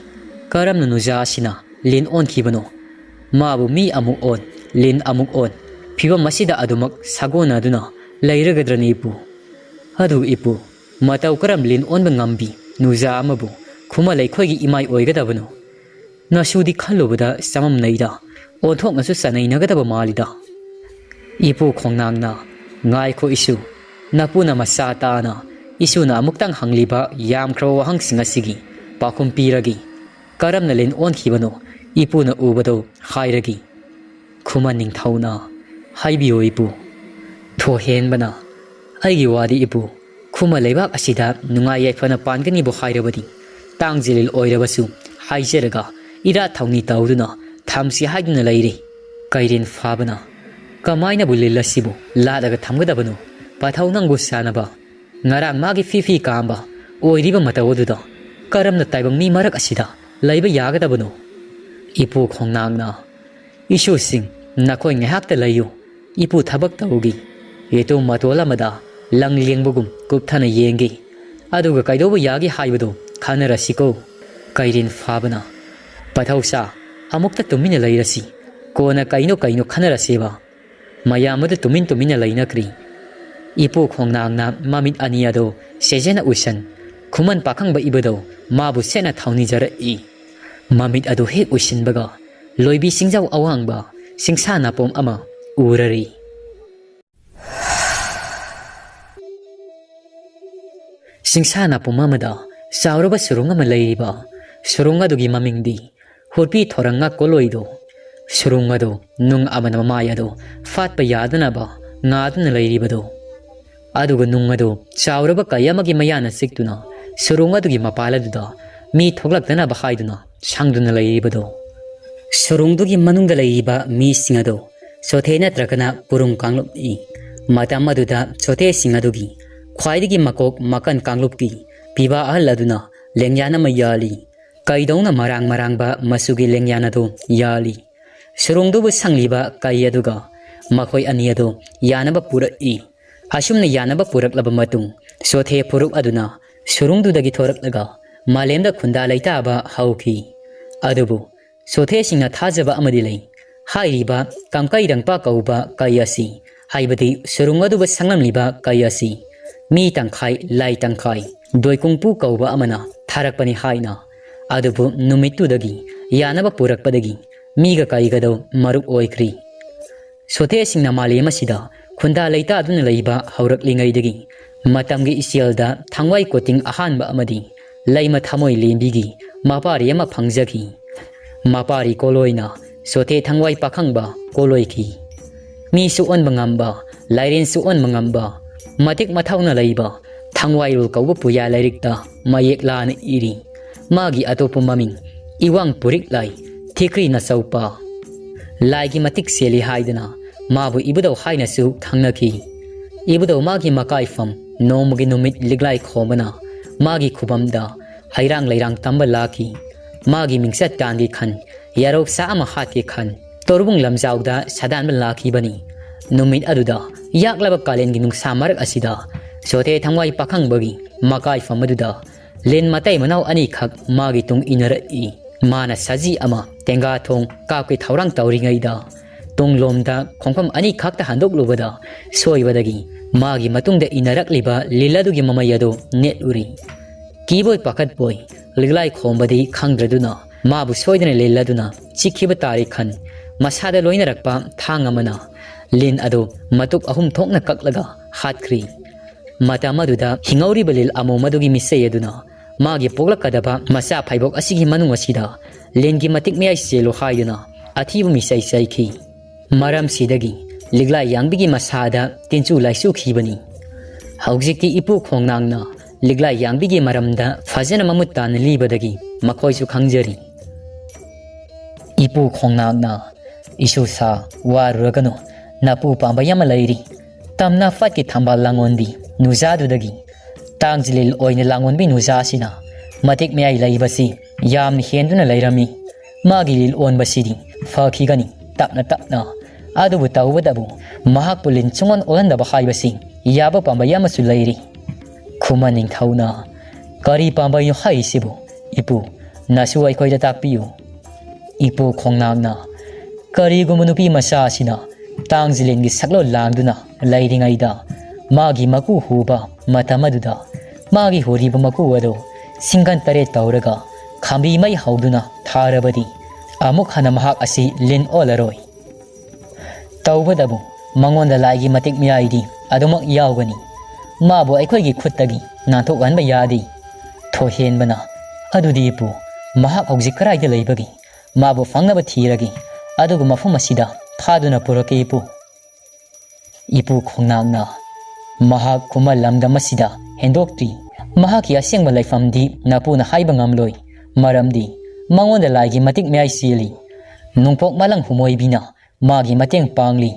ꯀꯔꯝꯅ ꯅꯨꯖꯥ ꯑꯁꯤꯅ ꯂꯤꯟ ꯑꯣꯟꯈꯤꯕꯅꯣ? ꯃꯥꯕꯨ ꯃꯤ ꯑꯃꯨꯛ ꯑꯣꯟ, ꯂꯤꯟ ꯑꯃꯨꯛ ꯑꯣꯟ, ꯐꯤꯕꯝ ꯑꯁꯤꯗ ꯑꯗꯨꯃꯛ ꯁꯥꯒꯣꯟꯅꯗꯨꯅ ꯂꯩꯔꯒꯗ꯭ꯔꯅꯤ ꯏꯄꯨ? ꯑꯗꯨ ꯏꯄꯨ, ꯃꯇꯧ ꯀꯔꯝ ꯂꯤꯟ ꯑꯣꯟꯕ ꯉꯝꯕꯤ ꯅꯨꯖꯥ ꯑꯃꯕꯨ ꯈꯨꯃꯟ ꯂꯩꯈꯣꯏꯒꯤ ꯏꯃꯥꯏ ꯑꯣꯏꯒꯗꯕꯅꯣ? ꯅꯁꯨꯗꯤ ꯈꯜꯂꯨꯕꯗ ꯆꯃꯝꯅꯩꯗ, ꯑꯣꯟꯊꯣꯛꯅꯁꯨ ꯆꯅꯩꯅꯒꯗꯕ ꯃꯥꯜꯂꯤꯗ꯫" ꯏꯄꯨ ꯈꯣꯡꯅꯥꯡꯅ, "ꯉꯥꯏꯈꯣ ꯏꯁꯨ, ꯅꯄꯨꯅ ꯃꯆꯥ ꯇꯥꯅ ꯏꯁꯨꯅ ꯑꯃꯨꯛꯇꯪ ꯍꯪꯂꯤꯕ ꯌꯥꯝꯈ꯭ꯔꯕ ꯋꯥꯍꯪꯁꯤꯡ ꯑꯁꯤꯒꯤ ꯄꯥꯎꯈꯨꯝ ꯄꯤꯔꯒꯦ꯫ ꯀꯔꯝꯅ ꯂꯤꯟ ꯑꯣꯟꯈꯤꯕꯅꯣ ꯏꯄꯨꯅ ꯎꯕꯗꯣ ꯍꯥꯏꯔꯒꯦ꯫" ꯈꯨꯃꯟ ꯅꯤꯡꯊꯧꯅ, "ꯍꯥꯏꯕꯤꯌꯨ ꯏꯄꯨ꯫" ꯊꯣꯍꯦꯟꯕꯅ, "ꯑꯩꯒꯤ ꯋꯥꯗꯤ ꯏꯄꯨ, ꯈꯨꯃꯟ ꯂꯩꯕꯥꯛ ꯑꯁꯤꯗ ꯅꯨꯡꯉꯥꯏ ꯌꯥꯏꯐꯅ ꯄꯥꯟꯒꯅꯤꯕꯨ ꯍꯥꯏꯔꯕꯗꯤ ꯇꯥꯡꯖꯤꯜ ꯑꯣꯏꯔꯕꯁꯨ ꯍꯥꯏꯖꯔꯒ ꯏꯔꯥꯠ ꯊꯧꯅꯤ ꯇꯧꯗꯨꯅ ꯊꯝꯁꯤ ꯍꯥꯏꯗꯨꯅ ꯂꯩꯔꯤ꯫" ꯀꯩꯔꯦꯟ ꯐꯥꯕꯅ, "ꯀꯃꯥꯏꯅꯕꯨ ꯂꯤꯜ ꯑꯁꯤꯕꯨ ꯂꯥꯠꯂꯒ ꯊꯝꯒꯗꯕꯅꯣ? ꯄꯥꯊꯧ ꯅꯪꯕꯨ ꯁꯥꯟꯅꯕ, ꯉꯔꯥꯡ ꯃꯥꯒꯤ ꯐꯤ ꯐꯤ ꯀꯥꯝꯕ ꯑꯣꯏꯔꯤꯕ ꯃꯇꯧ ꯑꯗꯨꯗ ꯀꯔꯝꯅ ꯇꯥꯏꯕꯪ ꯃꯤ ꯃꯔꯛ ꯑꯁꯤꯗ ꯂꯩꯕ ꯌꯥꯒꯗꯕꯅꯣ?" ꯏꯄꯨ ꯈꯣꯡꯅꯥꯡꯅ, "ꯏꯁꯨꯁꯤꯡ, ꯅꯈꯣꯏ ꯉꯥꯏꯍꯥꯛꯇ ꯂꯩꯌꯨ꯫ ꯏꯄꯨ ꯊꯕꯛ ꯇꯧꯒꯤ꯫ ꯌꯦꯇꯨꯝ ꯃꯇꯣꯜ ꯑꯃꯗ ꯂꯪ ꯂꯦꯡꯕꯒꯨꯝ ꯀꯨꯞꯊꯅ ꯌꯦꯡꯒꯤ꯫ ꯑꯗꯨꯒ ꯀꯩꯗꯧꯕ ꯌꯥꯒꯦ ꯍꯥꯏꯕꯗꯨ ꯈꯟꯅꯔꯁꯤꯀꯣ꯫ ꯀꯩꯔꯦꯟ ꯐꯥꯕꯅ, "ꯄꯥꯊꯧꯁꯥ, ꯑꯃꯨꯛꯇ ꯇꯨꯃꯤꯟꯅ ꯂꯩꯔꯁꯤ꯫ ꯀꯣꯟꯅ ꯀꯩꯅꯣ ꯀꯩꯅꯣ ꯈꯟꯅꯔꯁꯦꯕ"꯫ ꯃꯌꯥꯝ ꯑꯗꯨ ꯇꯨꯃꯤꯟ ꯇꯨꯃꯤꯟꯅ ꯂꯩꯅꯈ꯭ꯔꯤ꯫ ꯏꯄꯨ ꯈꯣꯡꯅꯥꯡꯅ ꯃꯃꯤꯠ ꯑꯅꯤ ꯑꯗꯨ ꯁꯦꯖꯦꯅ ꯎꯏꯁꯟ, ꯈꯨꯃꯟ ꯄꯥꯈꯪꯕ ꯏꯕꯗꯧ ꯃꯥꯕꯨ ꯁꯦꯠꯅ ꯊꯧꯅꯤꯖꯔꯛꯏ꯫ ꯃꯃꯤꯠ ꯑꯗꯨ ꯍꯦꯛ ꯎꯏꯁꯤꯟꯕꯒ ꯂꯣꯏꯕꯤ ꯁꯤꯡꯖꯥꯎ ꯑꯋꯥꯡꯕ ꯁꯤꯡꯁꯥ ꯅꯥꯄꯣꯝ ꯑꯃ ꯎꯔꯔꯤ꯫ ꯁꯤꯡꯁꯥ ꯅꯥꯄꯣꯝ ꯑꯃꯗ ꯆꯥꯎꯔꯕ ꯁꯨꯔꯨꯡ ꯑꯃ ꯂꯩꯔꯤꯕ, ꯁꯨꯔꯨꯡ ꯑꯗꯨꯒꯤ ꯃꯃꯤꯡꯗꯤ ꯍꯨꯔꯄꯤ ꯊꯣꯔꯪꯉꯥ ꯀꯣꯂꯣꯏꯗꯣ꯫ ꯁꯨꯔꯨꯡ ꯑꯗꯨ ꯅꯨꯡ ꯑꯃꯅ ꯃꯃꯥꯏ ꯑꯗꯨ ꯐꯥꯠꯄ ꯌꯥꯗꯅꯕ ꯉꯥꯗꯨꯅ ꯂꯩꯔꯤꯕꯗꯣ꯫ ꯑꯗꯨꯒ ꯅꯨꯡ ꯑꯗꯨ ꯆꯥꯎꯔꯕ ꯀꯩ ꯑꯃꯒꯤ ꯃꯌꯥꯅ ꯆꯤꯛꯇꯨꯅ ꯁꯨꯔꯨꯡ ꯑꯗꯨꯒꯤ ꯃꯄꯥꯜ ꯑꯗꯨꯗ ꯃꯤ ꯊꯣꯛꯂꯛꯇꯅꯕ ꯍꯥꯏꯗꯨꯅ ꯁꯪꯗꯨꯅ ꯂꯩꯔꯤꯕꯗꯣ꯫ ꯁꯨꯔꯨꯡꯗꯨꯒꯤ ꯃꯅꯨꯡꯗ ꯂꯩꯔꯤꯕ ꯃꯤꯁꯤꯡ ꯑꯗꯨ ꯆꯣꯊꯦ ꯅꯠꯇ꯭ꯔꯒꯅ ꯄꯨꯔꯨꯝ ꯀꯥꯡꯂꯨꯞꯅꯤ꯫ ꯃꯇꯝ ꯑꯗꯨꯗ ꯆꯣꯊꯦꯁꯤꯡ ꯑꯗꯨꯒꯤ ꯈ꯭ꯋꯥꯏꯗꯒꯤ ꯃꯀꯣꯛ ꯃꯀꯟ ꯀꯥꯡꯂꯨꯞꯀꯤ ꯄꯤꯕꯥ ꯑꯍꯜ ꯑꯗꯨꯅ ꯂꯦꯡꯌꯥꯟ ꯑꯃ ꯌꯥꯜꯂꯤ꯫ ꯀꯩꯗꯧꯅ ꯃꯔꯥꯡ ꯃꯔꯥꯡꯕ ꯃꯆꯨꯒꯤ ꯂꯦꯡꯌꯥꯟ ꯑꯗꯨ ꯌꯥꯜꯂꯤ꯫ ꯁꯨꯔꯨꯡꯗꯨꯕꯨ ꯁꯪꯂꯤꯕ ꯀꯩ ꯑꯗꯨꯒ ꯃꯈꯣꯏ ꯑꯅꯤ ꯑꯗꯨ ꯌꯥꯅꯕ ꯄꯨꯔꯛꯏ꯫ ꯑꯁꯨꯝꯅ ꯌꯥꯅꯕ ꯄꯨꯔꯛꯂꯕ ꯃꯇꯨꯡ, ꯆꯣꯊꯦ ꯐꯨꯔꯨꯞ ꯑꯗꯨꯅ ꯁꯨꯔꯨꯡꯗꯨꯗꯒꯤ ꯊꯣꯔꯛꯂꯒ ꯃꯥꯂꯦꯝꯗ ꯈꯨꯟꯗꯥ ꯂꯩꯇꯥꯕ ꯍꯧꯈꯤ꯫ ꯑꯗꯨꯕꯨ ꯆꯣꯊꯦꯁꯤꯡꯅ ꯊꯥꯖꯕ ꯑꯃꯗꯤ ꯂꯩ꯫ ꯍꯥꯏꯔꯤꯕ ꯀꯪꯀꯩꯔꯪꯄꯥ ꯀꯧꯕ ꯀꯩ ꯑꯁꯤ, ꯍꯥꯏꯕꯗꯤ ꯁꯨꯔꯨꯡ ꯑꯗꯨꯕꯨ ꯁꯪꯂꯝꯂꯤꯕ ꯀꯩ ꯑꯁꯤ, ꯃꯤ ꯇꯪꯈꯥꯏ, ꯂꯥꯏ ꯇꯪꯈꯥꯏ, ꯗꯣꯏꯀꯨꯡꯄꯨ ꯀꯧꯕ ꯑꯃꯅ ꯊꯥꯔꯛꯄꯅꯤ ꯍꯥꯏꯅ꯫ ꯑꯗꯨꯕꯨ ꯅꯨꯃꯤꯠꯇꯨꯗꯒꯤ ꯌꯥꯅꯕ ꯄꯨꯔꯛꯄꯗꯒꯤ ꯃꯤꯒ ꯀꯩꯒꯗꯣ ꯃꯔꯨꯞ ꯑꯣꯏꯈ꯭ꯔꯤ꯫ ꯁꯣꯊꯦꯁꯤꯡꯅ ꯃꯥꯂꯦꯝ ꯑꯁꯤꯗ ꯈꯨꯟꯗꯥ ꯂꯩꯇꯥꯗꯨꯅ ꯂꯩꯕ ꯍꯧꯔꯛꯂꯤꯉꯩꯗꯒꯤ ꯃꯇꯝꯒꯤ ꯏꯆꯦꯜꯗ ꯊꯥꯡꯋꯥꯏ ꯀꯣꯇꯤꯡ ꯑꯍꯥꯟꯕ ꯑꯃꯗꯤ ꯂꯩꯃ ꯊꯃꯣꯏ ꯂꯦꯝꯕꯤꯒꯤ ꯃꯄꯥꯔꯤ ꯑꯃ ꯐꯪꯖꯈꯤ꯫ ꯃꯄꯥꯔꯤ ꯀꯣꯂꯣꯏꯅ ꯁꯣꯊꯦ ꯊꯥꯡꯋꯥꯏ ꯄꯥꯈꯪꯕ ꯀꯣꯂꯣꯏꯈꯤ꯫ ꯃꯤꯁꯨ ꯑꯣꯟꯕ ꯉꯝꯕ, ꯂꯥꯏꯔꯦꯟꯁꯨ ꯑꯣꯟꯕ ꯉꯝꯕ, ꯃꯇꯤꯛ ꯃꯊꯧꯅ ꯂꯩꯕ ꯊꯥꯡꯋꯥꯏꯔꯣꯜ ꯀꯧꯕ ꯄꯨꯌꯥ ꯂꯥꯏꯔꯤꯛꯇ ꯃꯌꯦꯛ ꯂꯥꯅ ꯏꯔꯤ꯫ ꯃꯥꯒꯤ ꯑꯇꯣꯞꯄ ꯃꯃꯤꯡ ꯏꯋꯥꯡ ꯄꯨꯔꯤꯛ ꯂꯥꯏ, ꯊꯤꯈ꯭ꯔꯤ ꯅꯆꯧꯄꯥ꯫ ꯂꯥꯏꯒꯤ ꯃꯇꯤꯛ ꯆꯦꯜꯂꯤ ꯍꯥꯏꯗꯅ ꯃꯥꯕꯨ ꯏꯕꯨꯙꯧ ꯍꯥꯏꯅꯁꯨ ꯈꯪꯅꯈꯤ꯫ ꯏꯕꯨꯙꯧ ꯃꯥꯒꯤ ꯃꯀꯥꯏꯐꯝ ꯅꯣꯡꯃꯒꯤ ꯅꯨꯃꯤꯠ ꯂꯤꯛꯂꯥꯏ ꯈꯣꯝꯕꯅ ꯃꯥꯒꯤ ꯈꯨꯕꯝꯗ ꯍꯩꯔꯥꯡ ꯂꯩꯔꯥꯡ ꯇꯝꯕ ꯂꯥꯛꯈꯤ꯫ ꯃꯥꯒꯤ ꯃꯤꯡꯆꯠ ꯇꯥꯟꯒꯦ ꯈꯟ, ꯌꯥꯔꯧ ꯆꯥ ꯑꯃ ꯍꯥꯠꯀꯦ ꯈꯟ, ꯇꯣꯔꯕꯨꯡ ꯂꯝꯖꯥꯎꯗ ꯁꯥꯗꯥꯟꯕ ꯂꯥꯛꯈꯤꯕꯅꯤ꯫ ꯅꯨꯃꯤꯠ ꯑꯗꯨꯗ ꯌꯥꯛꯂꯕ ꯀꯥꯂꯦꯟꯒꯤ ꯅꯨꯡꯁꯥ ꯃꯔꯛ ꯑꯁꯤꯗ ꯁꯣꯊꯦ ꯊꯥꯡꯋꯥꯏ ꯄꯥꯈꯪꯕꯒꯤ ꯃꯀꯥꯏꯐꯝ ꯑꯗꯨꯗ ꯂꯤꯟ ꯃꯇꯩ ꯃꯅꯥꯎ ꯑꯅꯤꯈꯛ ꯃꯥꯒꯤ ꯇꯨꯡ ꯏꯟꯅꯔꯛꯏ꯫ ꯃꯥꯅ ꯁꯖꯤ ꯑꯃ ꯇꯦꯡꯒꯥ ꯊꯣꯡ ꯀꯥꯞꯀꯤ ꯊꯧꯔꯥꯡ ꯇꯧꯔꯤꯉꯩꯗ, ꯇꯨꯡꯂꯣꯝꯗ ꯈꯣꯡꯐꯝ ꯑꯅꯤꯈꯛꯇ ꯍꯟꯗꯣꯛꯂꯨꯕꯗ, ꯁꯣꯏꯕꯗꯒꯤ ꯃꯥꯒꯤ ꯃꯇꯨꯡꯗ ꯏꯟꯅꯔꯛꯂꯤꯕ ꯂꯤꯟ ꯑꯗꯨꯒꯤ ꯃꯃꯩ ꯑꯗꯨ ꯅꯦꯠꯂꯨꯔꯤ꯫ ꯀꯤꯕꯣꯏ ꯄꯥꯈꯠꯄꯣꯏ, ꯂꯤꯛꯂꯥꯏ ꯈꯣꯝꯕꯗꯤ ꯈꯪꯗ꯭ꯔꯗꯨꯅ, ꯃꯥꯕꯨ ꯁꯣꯏꯗꯅ ꯂꯤꯟ ꯑꯗꯨꯅ ꯆꯤꯛꯈꯤꯕ ꯇꯥꯔꯦ ꯈꯟ, ꯃꯁꯥꯗ ꯂꯣꯏꯅꯔꯛꯄ ꯊꯥꯡ ꯑꯃꯅ ꯂꯤꯟ ꯑꯗꯨ ꯃꯇꯨꯞ ꯑꯍꯨꯝ ꯊꯣꯛꯅ ꯀꯛꯂꯒ ꯍꯥꯠꯈ꯭ꯔꯤ꯫ ꯃꯇꯝ ꯑꯗꯨꯗ ꯍꯤꯡꯍꯧꯔꯤꯕ ꯂꯤꯟ ꯑꯃꯣꯝ ꯑꯗꯨꯒꯤ ꯃꯤꯁꯩ ꯑꯗꯨꯅ ꯃꯥꯒꯤ ꯄꯣꯛꯂꯛꯀꯗꯕ ꯃꯆꯥ ꯐꯩꯕꯣꯛ ꯑꯁꯤꯒꯤ ꯃꯅꯨꯡ ꯑꯁꯤꯗ ꯂꯤꯟꯒꯤ ꯃꯇꯤꯛ ꯃꯌꯥꯏ ꯆꯦꯜꯂꯨ ꯍꯥꯏꯗꯨꯅ ꯑꯊꯤꯕ ꯃꯤꯁꯩ ꯆꯩꯈꯤ꯫ ꯃꯔꯝꯁꯤꯗꯒꯤ ꯂꯤꯛꯂꯥꯏ ꯌꯥꯡꯕꯤꯒꯤ ꯃꯁꯥꯗ ꯇꯤꯟꯆꯨ ꯂꯥꯏꯆꯨꯈꯤꯕꯅꯤ꯫ ꯍꯧꯖꯤꯛꯇꯤ ꯏꯄꯨ ꯈꯣꯡꯅꯥꯡꯅ ꯂꯤꯛꯂꯥꯏ ꯌꯥꯡꯕꯤꯒꯤ ꯃꯔꯝꯗ ꯐꯖꯅ ꯃꯃꯨꯠ ꯇꯥꯅ ꯂꯤꯕꯗꯒꯤ ꯃꯈꯣꯏꯁꯨ ꯈꯪꯖꯔꯤ꯫ ꯏꯄꯨ ꯈꯣꯡꯅꯥꯡꯅ, "ꯏꯁꯨ ꯁꯥ, ꯋꯥꯔꯨꯔꯒꯅꯨ, ꯅꯄꯨ ꯄꯥꯝꯕꯩ ꯑꯃ ꯂꯩꯔꯤ꯫ ꯇꯝꯅ ꯐꯠꯀꯤ ꯊꯝꯕꯥꯜ ꯂꯥꯡꯉꯣꯟꯕꯤ ꯅꯨꯖꯥꯗꯨꯗꯒꯤ ꯇꯥꯡꯖꯤꯂꯤꯜ ꯑꯣꯏꯅ ꯂꯥꯡꯉꯣꯟꯕꯤ ꯅꯨꯖꯥꯁꯤꯅ ꯃꯇꯤꯛ ꯃꯌꯥꯏ ꯂꯩꯕꯁꯤ ꯌꯥꯝꯅ ꯍꯦꯟꯗꯨꯅ ꯂꯩꯔꯝꯃꯤ꯫ ꯃꯥꯒꯤ ꯂꯤꯜ ꯑꯣꯟꯕꯁꯤꯗꯤ ꯐꯈꯤꯒꯅꯤ ꯇꯞꯅ ꯇꯞꯅ꯫ ꯑꯗꯨꯕꯨ ꯇꯧꯕꯇꯕꯨ ꯃꯍꯥꯛꯄꯨ ꯂꯤꯟ ꯁꯨꯡꯑꯣꯟ ꯑꯣꯜꯍꯟꯗꯕ ꯍꯥꯏꯕꯁꯤ ꯌꯥꯕ ꯄꯥꯝꯕꯩ ꯑꯃꯁꯨ ꯂꯩꯔꯤ꯫" ꯈꯨꯃꯟ ꯅꯤꯡꯊꯧꯅ, "ꯀꯔꯤ ꯄꯥꯝꯕꯩꯅꯣ ꯍꯥꯏꯔꯤꯁꯤꯕꯨ? ꯏꯄꯨ, ꯅꯁꯨ ꯑꯩꯈꯣꯏꯗ ꯇꯥꯛꯄꯤꯌꯨ꯫" ꯏꯄꯨ ꯈꯣꯡꯅꯥꯡꯅ, "ꯀꯔꯤꯒꯨꯝꯕ ꯅꯨꯄꯤ ꯃꯆꯥ ꯑꯁꯤꯅ ꯇꯥꯡꯖꯤꯂꯦꯟꯒꯤ ꯁꯛꯂꯣꯟ ꯂꯥꯡꯗꯨꯅ ꯂꯩꯔꯤꯉꯩꯗ ꯃꯥꯒꯤ ꯃꯀꯨ ꯍꯨꯕ ꯃꯇꯝ ꯑꯗꯨꯗ ꯃꯥꯒꯤ ꯍꯨꯔꯤꯕ ꯃꯀꯨ ꯑꯗꯨ ꯁꯤꯡꯒꯟ ꯇꯔꯦꯠ ꯇꯧꯔꯒ ꯈꯥꯝꯕꯤ ꯃꯩ ꯍꯧꯗꯨꯅ ꯊꯥꯔꯕꯗꯤ ꯑꯃꯨꯛ ꯍꯟꯅ ꯃꯍꯥꯛ ꯑꯁꯤ ꯂꯤꯟ ꯑꯣꯜꯂꯔꯣꯏ꯫ ꯇꯧꯕꯇꯕꯨ ꯃꯉꯣꯟꯗ ꯂꯥꯏꯒꯤ ꯃꯇꯤꯛ ꯃꯌꯥꯏꯗꯤ ꯑꯗꯨꯃꯛ ꯌꯥꯎꯒꯅꯤ꯫ ꯃꯥꯕꯨ ꯑꯩꯈꯣꯏꯒꯤ ꯈꯨꯠꯇꯒꯤ ꯅꯥꯟꯊꯣꯛꯍꯟꯕ ꯌꯥꯗꯦ꯫" ꯊꯣꯏꯍꯦꯟꯕꯅ, "ꯑꯗꯨꯗꯤ ꯏꯄꯨ, ꯃꯍꯥꯛ ꯍꯧꯖꯤꯛ ꯀꯗꯥꯏꯗ ꯂꯩꯕꯒꯦ? ꯃꯥꯕꯨ ꯐꯪꯅꯕ ꯊꯤꯔꯒꯦ, ꯑꯗꯨꯒ ꯃꯐꯝ ꯑꯁꯤꯗ ꯐꯥꯗꯨꯅ ꯄꯨꯔꯛꯀꯦ ꯏꯄꯨ꯫" ꯏꯄꯨ ꯈꯣꯡꯅꯥꯡꯅ, "ꯃꯍꯥꯛ ꯈꯨꯃꯟ ꯂꯝꯗꯝ ꯑꯁꯤꯗ ꯍꯦꯟꯗꯣꯛꯇ꯭ꯔꯤ꯫ ꯃꯍꯥꯛꯀꯤ ꯑꯁꯦꯡꯕ ꯂꯩꯐꯝꯗꯤ ꯅꯄꯨꯅ ꯍꯥꯏꯕ ꯉꯝꯂꯣꯏ, ꯃꯔꯝꯗꯤ ꯃꯉꯣꯟꯗ ꯂꯥꯏꯒꯤ ꯃꯇꯤꯛ ꯃꯌꯥꯏ ꯆꯦꯜꯂꯤ꯫ ꯅꯣꯡꯄꯣꯛ ꯃꯂꯪ ꯍꯨꯃꯣꯏꯕꯤꯅ ꯃꯥꯒꯤ ꯃꯇꯦꯡ ꯄꯥꯡꯂꯤ꯫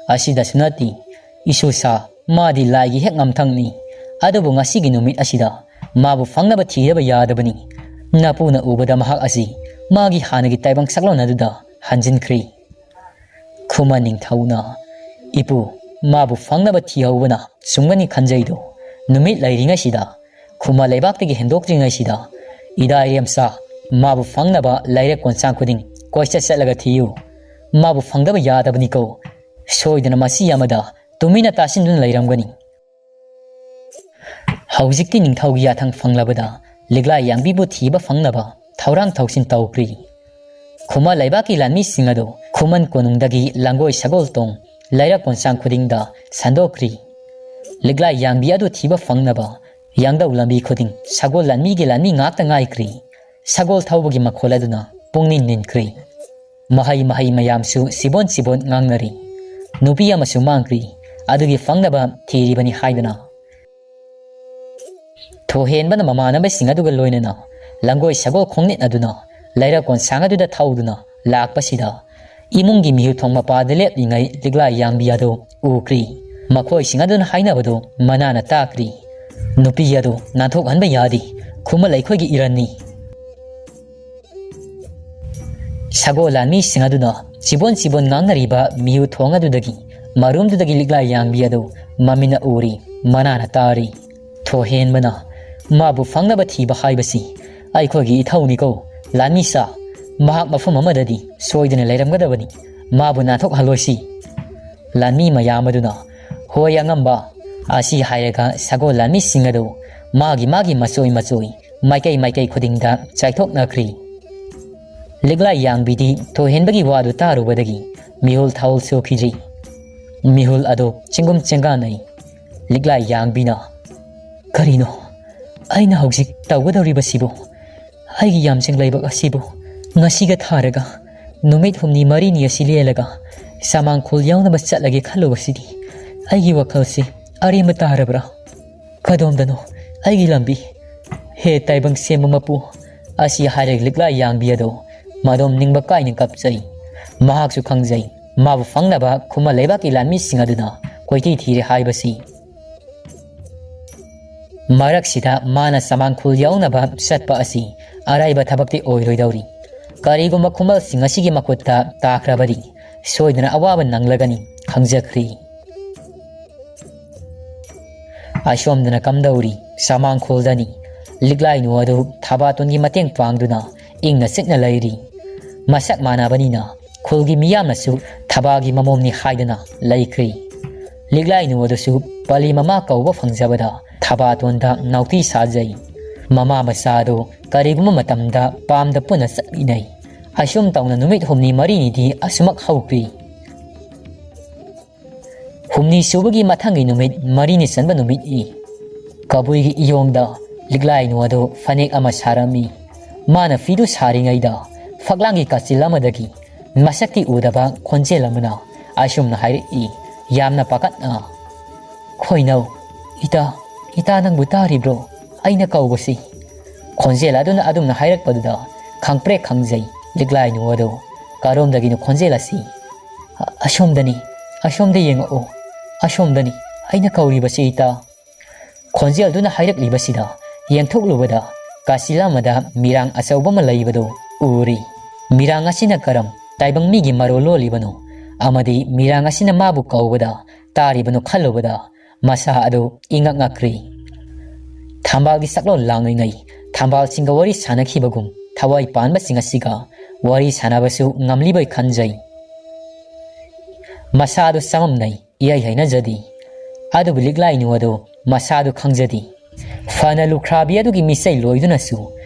ꯑꯁꯤꯗꯁꯨ ꯅꯠꯇꯦ, ꯏꯁꯨ ꯁꯥ, ꯃꯥꯗꯤ ꯂꯥꯏꯒꯤ ꯍꯦꯛ ꯉꯝꯊꯪꯅꯤ꯫ ꯑꯗꯨꯕꯨ ꯉꯁꯤꯒꯤ ꯅꯨꯃꯤꯠ ꯑꯁꯤꯗ ꯃꯥꯕꯨ ꯐꯪꯅꯕ ꯊꯤꯗꯕ ꯌꯥꯗꯕꯅꯤ꯫ ꯅꯄꯨꯅ ꯎꯕꯗ ꯃꯍꯥꯛ ꯑꯁꯤ ꯃꯥꯒꯤ ꯍꯥꯟꯅꯒꯤ ꯇꯥꯏꯕꯪ ꯁꯛꯂꯣꯟ ꯑꯗꯨꯗ ꯍꯟꯖꯤꯟꯈ꯭ꯔꯦ꯫" ꯈꯨꯃꯟ ꯅꯤꯡꯊꯧꯅ, "ꯏꯄꯨ, ꯃꯥꯕꯨ ꯐꯪꯅꯕ ꯊꯤꯍꯧꯕꯅ ꯆꯨꯝꯒꯅꯤ ꯈꯟꯖꯩꯗꯣ, ꯅꯨꯃꯤꯠ ꯂꯩꯔꯤꯉꯩꯁꯤꯗ ꯈꯨꯃꯟ ꯂꯩꯕꯥꯛꯇꯒꯤ ꯍꯦꯟꯗꯣꯛꯇ꯭ꯔꯤꯉꯩꯁꯤꯗ, ꯏꯗꯥ ꯏꯔꯦꯝꯆꯥ, ꯃꯥꯕꯨ ꯐꯪꯅꯕ ꯂꯩꯔꯛ ꯀꯣꯟꯁꯥꯡ ꯈꯨꯗꯤꯡ ꯀꯣꯏꯆꯠ ꯆꯠꯂꯒ ꯊꯤꯌꯨ꯫ ꯃꯥꯕꯨ ꯐꯪꯗꯕ ꯌꯥꯗꯕꯅꯤꯀꯣ꯫ ꯁꯣꯏꯗꯅ ꯃꯁꯤ ꯑꯃꯗ ꯇꯨꯃꯤꯟꯅ ꯇꯥꯁꯤꯟꯗꯨꯅ ꯂꯩꯔꯝꯒꯅꯤ꯫ ꯍꯧꯖꯤꯛꯇꯤ ꯅꯤꯡꯊꯧꯒꯤ ꯌꯥꯊꯪ ꯐꯪꯂꯕꯗ ꯂꯤꯛꯂꯥꯏ ꯌꯥꯡꯕꯤꯕꯨ ꯊꯤꯕ ꯐꯪꯅꯕ ꯊꯧꯔꯥꯡ ꯊꯧꯁꯤꯟ ꯇꯧꯈ꯭ꯔꯤ꯫ ꯈꯨꯃꯟ ꯂꯩꯕꯥꯛꯀꯤ ꯂꯥꯟꯃꯤꯁꯤꯡ ꯑꯗꯨ ꯈꯨꯃꯟ ꯀꯣꯅꯨꯡꯗꯒꯤ ꯂꯥꯡꯒꯣꯏ ꯁꯒꯣꯜ ꯇꯣꯡ ꯂꯩꯔꯛ ꯀꯣꯟꯁꯥꯡ ꯈꯨꯗꯤꯡꯗ ꯁꯟꯗꯣꯛꯈ꯭ꯔꯤ꯫ ꯂꯤꯛꯂꯥꯏ ꯌꯥꯡꯕꯤ ꯑꯗꯨ ꯊꯤꯕ ꯐꯪꯅꯕ ꯌꯥꯡꯗꯧ ꯂꯝꯕꯤ ꯈꯨꯗꯤꯡ ꯁꯒꯣꯜ ꯂꯥꯟꯃꯤꯒꯤ ꯂꯥꯟꯃꯤ ꯉꯥꯛꯇ ꯉꯥꯏꯈ꯭ꯔꯤ꯫ ꯁꯒꯣꯜ ꯊꯧꯕꯒꯤ ꯃꯈꯣꯜ ꯑꯗꯨꯅ ꯄꯨꯡꯅꯤꯟ ꯅꯤꯟꯈ꯭ꯔꯦ꯫ ꯃꯍꯩ ꯃꯍꯩ ꯃꯌꯥꯝꯁꯨ ꯁꯤꯕꯣꯟ ꯁꯤꯕꯣꯟ ꯉꯥꯡꯅꯔꯤ꯫ ꯅꯨꯄꯤ ꯑꯃꯁꯨ ꯃꯥꯡꯈ꯭ꯔꯤ꯫ ꯑꯗꯨꯒꯤ ꯐꯪꯅꯕ ꯊꯤꯔꯤꯕꯅꯤ ꯍꯥꯏꯗꯨꯅ꯫ ꯊꯣꯏꯍꯦꯟꯕꯅ ꯃꯃꯥꯟꯅꯕꯁꯤꯡ ꯑꯗꯨꯒ ꯂꯣꯏꯅꯅ ꯂꯥꯡꯒꯣꯏ ꯁꯒꯣꯜ ꯈꯣꯡꯅꯤꯠ ꯑꯗꯨꯅ ꯂꯩꯔꯛ ꯀꯣꯟꯁꯥꯡ ꯑꯗꯨꯗ ꯊꯧꯗꯨꯅ ꯂꯥꯛꯄꯁꯤꯗ, ꯏꯃꯨꯡꯒꯤ ꯃꯤꯍꯨꯠ ꯊꯣꯡ ꯃꯄꯥꯗ ꯂꯦꯞꯂꯤꯉꯩ ꯂꯤꯛꯂꯥ ꯌꯥꯡꯕꯤ ꯑꯗꯨ ꯎꯈ꯭ꯔꯤ꯫ ꯃꯈꯣꯏꯁꯤꯡ ꯑꯗꯨꯅ ꯍꯥꯏꯅꯕꯗꯨ ꯃꯅꯥꯅ ꯇꯥꯈ꯭ꯔꯤ꯫ ꯅꯨꯄꯤ ꯑꯗꯨ ꯅꯥꯟꯊꯣꯛꯍꯟꯕ ꯌꯥꯗꯦ꯫ ꯈꯨꯃꯟ ꯂꯩꯈꯣꯏꯒꯤ ꯏꯔꯟꯅꯤ꯫ ꯁꯒꯣꯜ ꯂꯥꯟꯃꯤꯁꯤꯡ ꯑꯗꯨꯅ ꯆꯤꯕꯣꯟ ꯆꯤꯕꯣꯟ ꯉꯥꯡꯅꯔꯤꯕ ꯃꯤꯍꯨꯠ ꯊꯣꯡ ꯑꯗꯨꯗꯒꯤ, ꯃꯔꯨꯝꯗꯨꯗꯒꯤ ꯂꯤꯛꯂꯥ ꯌꯥꯡꯕꯤ ꯑꯗꯨ ꯃꯃꯤꯠꯅ ꯎꯔꯤ, ꯃꯅꯥꯅ ꯇꯥꯔꯤ꯫ ꯊꯣꯏꯍꯦꯟꯕꯅ, "ꯃꯥꯕꯨ ꯐꯪꯅꯕ ꯊꯤꯕ ꯍꯥꯏꯕꯁꯤ ꯑꯩꯈꯣꯏꯒꯤ ꯏꯊꯧꯅꯤꯀꯣ, ꯂꯥꯟꯃꯤꯁꯥ꯫ ꯃꯍꯥꯛ ꯃꯐꯝ ꯑꯃꯗꯗꯤ ꯁꯣꯏꯗꯅ ꯂꯩꯔꯝꯒꯗꯕꯅꯤ꯫ ꯃꯥꯕꯨ ꯅꯥꯟꯊꯣꯛꯍꯜꯂꯣꯏꯁꯤ꯫" ꯂꯥꯟꯃꯤ ꯃꯌꯥꯝ ꯑꯗꯨꯅ, "ꯍꯣꯏ, ꯑꯉꯝꯕ" ꯑꯁꯤ ꯍꯥꯏꯔꯒ ꯁꯒꯣꯜ ꯂꯥꯟꯃꯤꯁꯤꯡ ꯑꯗꯨ ꯃꯥꯒꯤ ꯃꯥꯒꯤ ꯃꯆꯣꯏ ꯃꯆꯣꯏ, ꯃꯥꯏꯀꯩ ꯃꯥꯏꯀꯩ ꯈꯨꯗꯤꯡꯗ ꯆꯥꯏꯊꯣꯛꯅꯈ꯭ꯔꯤ꯫ ꯂꯤꯛꯂꯥꯏ ꯌꯥꯡꯕꯤꯗꯤ ꯊꯣꯏꯍꯦꯟꯕꯒꯤ ꯋꯥꯗꯨ ꯇꯥꯔꯨꯕꯗꯒꯤ ꯃꯤꯍꯨꯜ ꯊꯥꯍꯨꯜ ꯁꯣꯛꯈꯤꯗ꯭ꯔꯤ꯫ ꯃꯤꯍꯨꯜ ꯑꯗꯨ ꯆꯤꯡꯒꯨꯝ ꯆꯦꯡꯒꯥꯟꯅꯩ꯫ ꯂꯤꯛꯂꯥꯏ ꯌꯥꯡꯕꯤꯅ, "ꯀꯔꯤꯅꯣ ꯑꯩꯅ ꯍꯧꯖꯤꯛ ꯇꯧꯒꯗꯧꯔꯤꯕꯁꯤꯕꯨ? ꯑꯩꯒꯤ ꯌꯥꯝꯖꯤꯡ ꯂꯩꯕꯥꯛ ꯑꯁꯤꯕꯨ ꯉꯁꯤꯒ ꯊꯥꯔꯒ ꯅꯨꯃꯤꯠ ꯍꯨꯝꯅꯤ ꯃꯔꯤꯅꯤ ꯑꯁꯤ ꯂꯦꯜꯂꯒ ꯆꯃꯥꯡꯈꯣꯜ ꯌꯥꯎꯅꯕ ꯆꯠꯂꯒꯦ ꯈꯜꯂꯨꯕꯁꯤꯗꯤ ꯑꯩꯒꯤ ꯋꯥꯈꯜꯁꯤ ꯑꯔꯦꯝꯕ ꯇꯥꯔꯕ꯭ꯔꯥ? ꯀꯗꯣꯝꯗꯅꯣ ꯑꯩꯒꯤ ꯂꯝꯕꯤ? ꯍꯦ ꯇꯥꯏꯕꯪ ꯁꯦꯝꯕ ꯃꯄꯨ!" ꯑꯁꯤ ꯍꯥꯏꯔꯒ ꯂꯤꯛꯂꯥ ꯌꯥꯡꯕꯤ ꯑꯗꯨ ꯃꯗꯣꯝ ꯅꯤꯡꯕ ꯀꯥꯏꯅ ꯀꯞꯆꯩ꯫ ꯃꯍꯥꯛꯁꯨ ꯈꯪꯖꯩ, ꯃꯥꯕꯨ ꯐꯪꯅꯕ ꯈꯨꯃꯟ ꯂꯩꯕꯥꯛꯀꯤ ꯂꯥꯟꯃꯤꯁꯤꯡ ꯑꯗꯨꯅ ꯀꯣꯏꯊꯤ ꯊꯤꯔꯦ ꯍꯥꯏꯕꯁꯤ꯫ ꯃꯔꯛꯁꯤꯗ ꯃꯥꯅ ꯆꯃꯥꯡꯈꯣꯜ ꯌꯥꯎꯅꯕ ꯆꯠꯄ ꯑꯁꯤ ꯑꯔꯥꯏꯕ ꯊꯕꯛꯇꯤ ꯑꯣꯏꯔꯣꯏꯗꯧꯔꯤ꯫ ꯀꯔꯤꯒꯨꯝꯕ ꯈꯨꯃꯟꯁꯤꯡ ꯑꯁꯤꯒꯤ ꯃꯈꯨꯠꯇ ꯇꯥꯈ꯭ꯔꯕꯗꯤ ꯁꯣꯏꯗꯅ ꯑꯋꯥꯕ ꯅꯪꯂꯒꯅꯤ ꯈꯪꯖꯈ꯭ꯔꯤ꯫ ꯑꯁꯣꯝꯗꯅ ꯀꯝꯗꯧꯔꯤ? ꯁꯃꯥꯡ ꯈꯨꯜꯗꯅꯤ꯫ ꯂꯤꯛꯂꯥꯏꯅꯨ ꯑꯗꯨ ꯊꯕꯥꯇꯣꯟꯒꯤ ꯃꯇꯦꯡ ꯄꯥꯡꯗꯨꯅ ꯏꯪꯅ ꯆꯤꯛꯅ ꯂꯩꯔꯤ꯫ ꯃꯁꯛ ꯃꯥꯟꯅꯕꯅꯤꯅ ꯈꯨꯜꯒꯤ ꯃꯤꯌꯥꯝꯅꯁꯨ ꯊꯕꯥꯒꯤ ꯃꯃꯣꯝꯅꯤ ꯍꯥꯏꯗꯅ ꯂꯩꯈ꯭ꯔꯤ꯫ ꯂꯤꯛꯂꯥꯏꯅꯨ ꯑꯗꯨꯁꯨ ꯄꯂꯤ ꯃꯃꯥ ꯀꯧꯕ ꯐꯪꯖꯕꯗ ꯊꯕꯥꯇꯣꯟꯗ ꯅꯥꯎꯇꯤ ꯁꯥꯖꯩ꯫ ꯃꯃꯥ ꯃꯆꯥ ꯑꯗꯨ ꯀꯔꯤꯒꯨꯝꯕ ꯃꯇꯝꯗ ꯄꯥꯝꯗ ꯄꯨꯟꯅ ꯆꯠꯃꯤꯟꯅꯩ꯫ ꯑꯁꯨꯝ ꯇꯧꯅ ꯅꯨꯃꯤꯠ ꯍꯨꯝꯅꯤ ꯃꯔꯤꯅꯤꯗꯤ ꯑꯁꯨꯃꯛ ꯍꯧꯈꯤ꯫ ꯍꯨꯝꯅꯤ ꯁꯨꯕꯒꯤ ꯃꯊꯪꯒꯤ ꯅꯨꯃꯤꯠ ꯃꯔꯤꯅꯤ ꯆꯟꯕ ꯅꯨꯃꯤꯠꯅꯤ꯫ ꯀꯕꯨꯏꯒꯤ ꯏꯌꯣꯡꯗ ꯂꯤꯛꯂꯥꯏꯅꯨ ꯑꯗꯨ ꯐꯅꯦꯛ ꯑꯃ ꯁꯥꯔꯝꯃꯤ꯫ ꯃꯥꯅ ꯐꯤꯗꯨ ꯁꯥꯔꯤꯉꯩꯗ ꯐꯛꯂꯥꯡꯒꯤ ꯀꯥꯆꯤꯜ ꯑꯃꯗꯒꯤ ꯃꯁꯛꯇꯤ ꯎꯗꯕ ꯈꯣꯟꯖꯦꯜ ꯑꯃꯅ ꯑꯁꯨꯝꯅ ꯍꯥꯏꯔꯛꯏ, ꯌꯥꯝꯅ ꯄꯥꯈꯠꯅ, "ꯈꯣꯏꯅꯧ, ꯏꯇꯥ, ꯏꯇꯥ ꯅꯪꯕꯨ ꯇꯥꯔꯤꯕ꯭ꯔꯣ? ꯑꯩꯅ ꯀꯧꯕꯁꯤ?" ꯈꯣꯟꯖꯦꯜ ꯑꯗꯨꯅ ꯑꯗꯨꯝꯅ ꯍꯥꯏꯔꯛꯄꯗꯨꯗ ꯈꯪꯄ꯭ꯔꯦꯛ ꯈꯪꯖꯩ ꯂꯤꯛꯂꯥꯏꯅꯨ ꯑꯗꯨ꯫ ꯀꯔꯣꯝꯗꯒꯤꯅꯣ ꯈꯣꯟꯖꯦꯜ ꯑꯁꯤ? "ꯑ-, ꯑꯁꯣꯝꯗꯅꯤ, ꯑꯁꯣꯝꯗ ꯌꯦꯡꯉꯛꯑꯣ, ꯑꯁꯣꯝꯗꯅꯤ ꯑꯩꯅ ꯀꯧꯔꯤꯕꯁꯤ ꯏꯇꯥ꯫" ꯈꯣꯟꯖꯦꯜꯗꯨꯅ ꯍꯥꯏꯔꯛꯂꯤꯕꯁꯤꯗ ꯌꯦꯡꯊꯣꯛꯂꯨꯕꯗ ꯀꯥꯆꯤꯜ ꯑꯃꯗ ꯃꯤꯔꯥꯡ ꯑꯆꯧꯕ ꯑꯃ ꯂꯩꯕꯗꯨ ꯎꯔꯤ꯫ ꯃꯤꯔꯥꯡ ꯑꯁꯤꯅ ꯀꯔꯝ ꯇꯥꯏꯕꯪ ꯃꯤꯒꯤ ꯃꯔꯣꯜ ꯂꯣꯜꯂꯤꯕꯅꯣ ꯑꯃꯗꯤ ꯃꯤꯔꯥꯡ ꯑꯁꯤꯅ ꯃꯥꯕꯨ ꯀꯧꯕꯗ ꯇꯥꯔꯤꯕꯅꯣ ꯈꯜꯂꯨꯕꯗ ꯃꯁꯥ ꯑꯗꯨ ꯏꯉꯛ ꯉꯛꯈ꯭ꯔꯤ꯫ ꯊꯝꯕꯥꯜꯒꯤ ꯁꯛꯂꯣꯟ ꯂꯥꯡꯂꯤꯉꯩ ꯊꯝꯕꯥꯜꯁꯤꯡꯒ ꯋꯥꯔꯤ ꯁꯥꯟꯅꯈꯤꯕꯒꯨꯝ ꯊꯋꯥꯏ ꯄꯥꯟꯕꯁꯤꯡ ꯑꯁꯤꯒ ꯋꯥꯔꯤ ꯁꯥꯟꯅꯕꯁꯨ ꯉꯝꯂꯤꯕꯣꯏ ꯈꯟꯖꯩ꯫ ꯃꯁꯥ ꯑꯗꯨ ꯆꯃꯝꯅꯩ, ꯏꯍꯩ ꯍꯩꯅꯖꯗꯦ꯫ ꯑꯗꯨꯕꯨ ꯂꯤꯛꯂꯥꯏꯅꯨ ꯑꯗꯨ ꯃꯁꯥꯗꯨ ꯈꯪꯖꯗꯦ꯫ ꯐꯅ ꯂꯨꯈ꯭ꯔꯥꯕꯤ ꯑꯗꯨꯒꯤ ꯃꯤꯆꯩ ꯂꯣꯏꯗꯨꯅꯁꯨ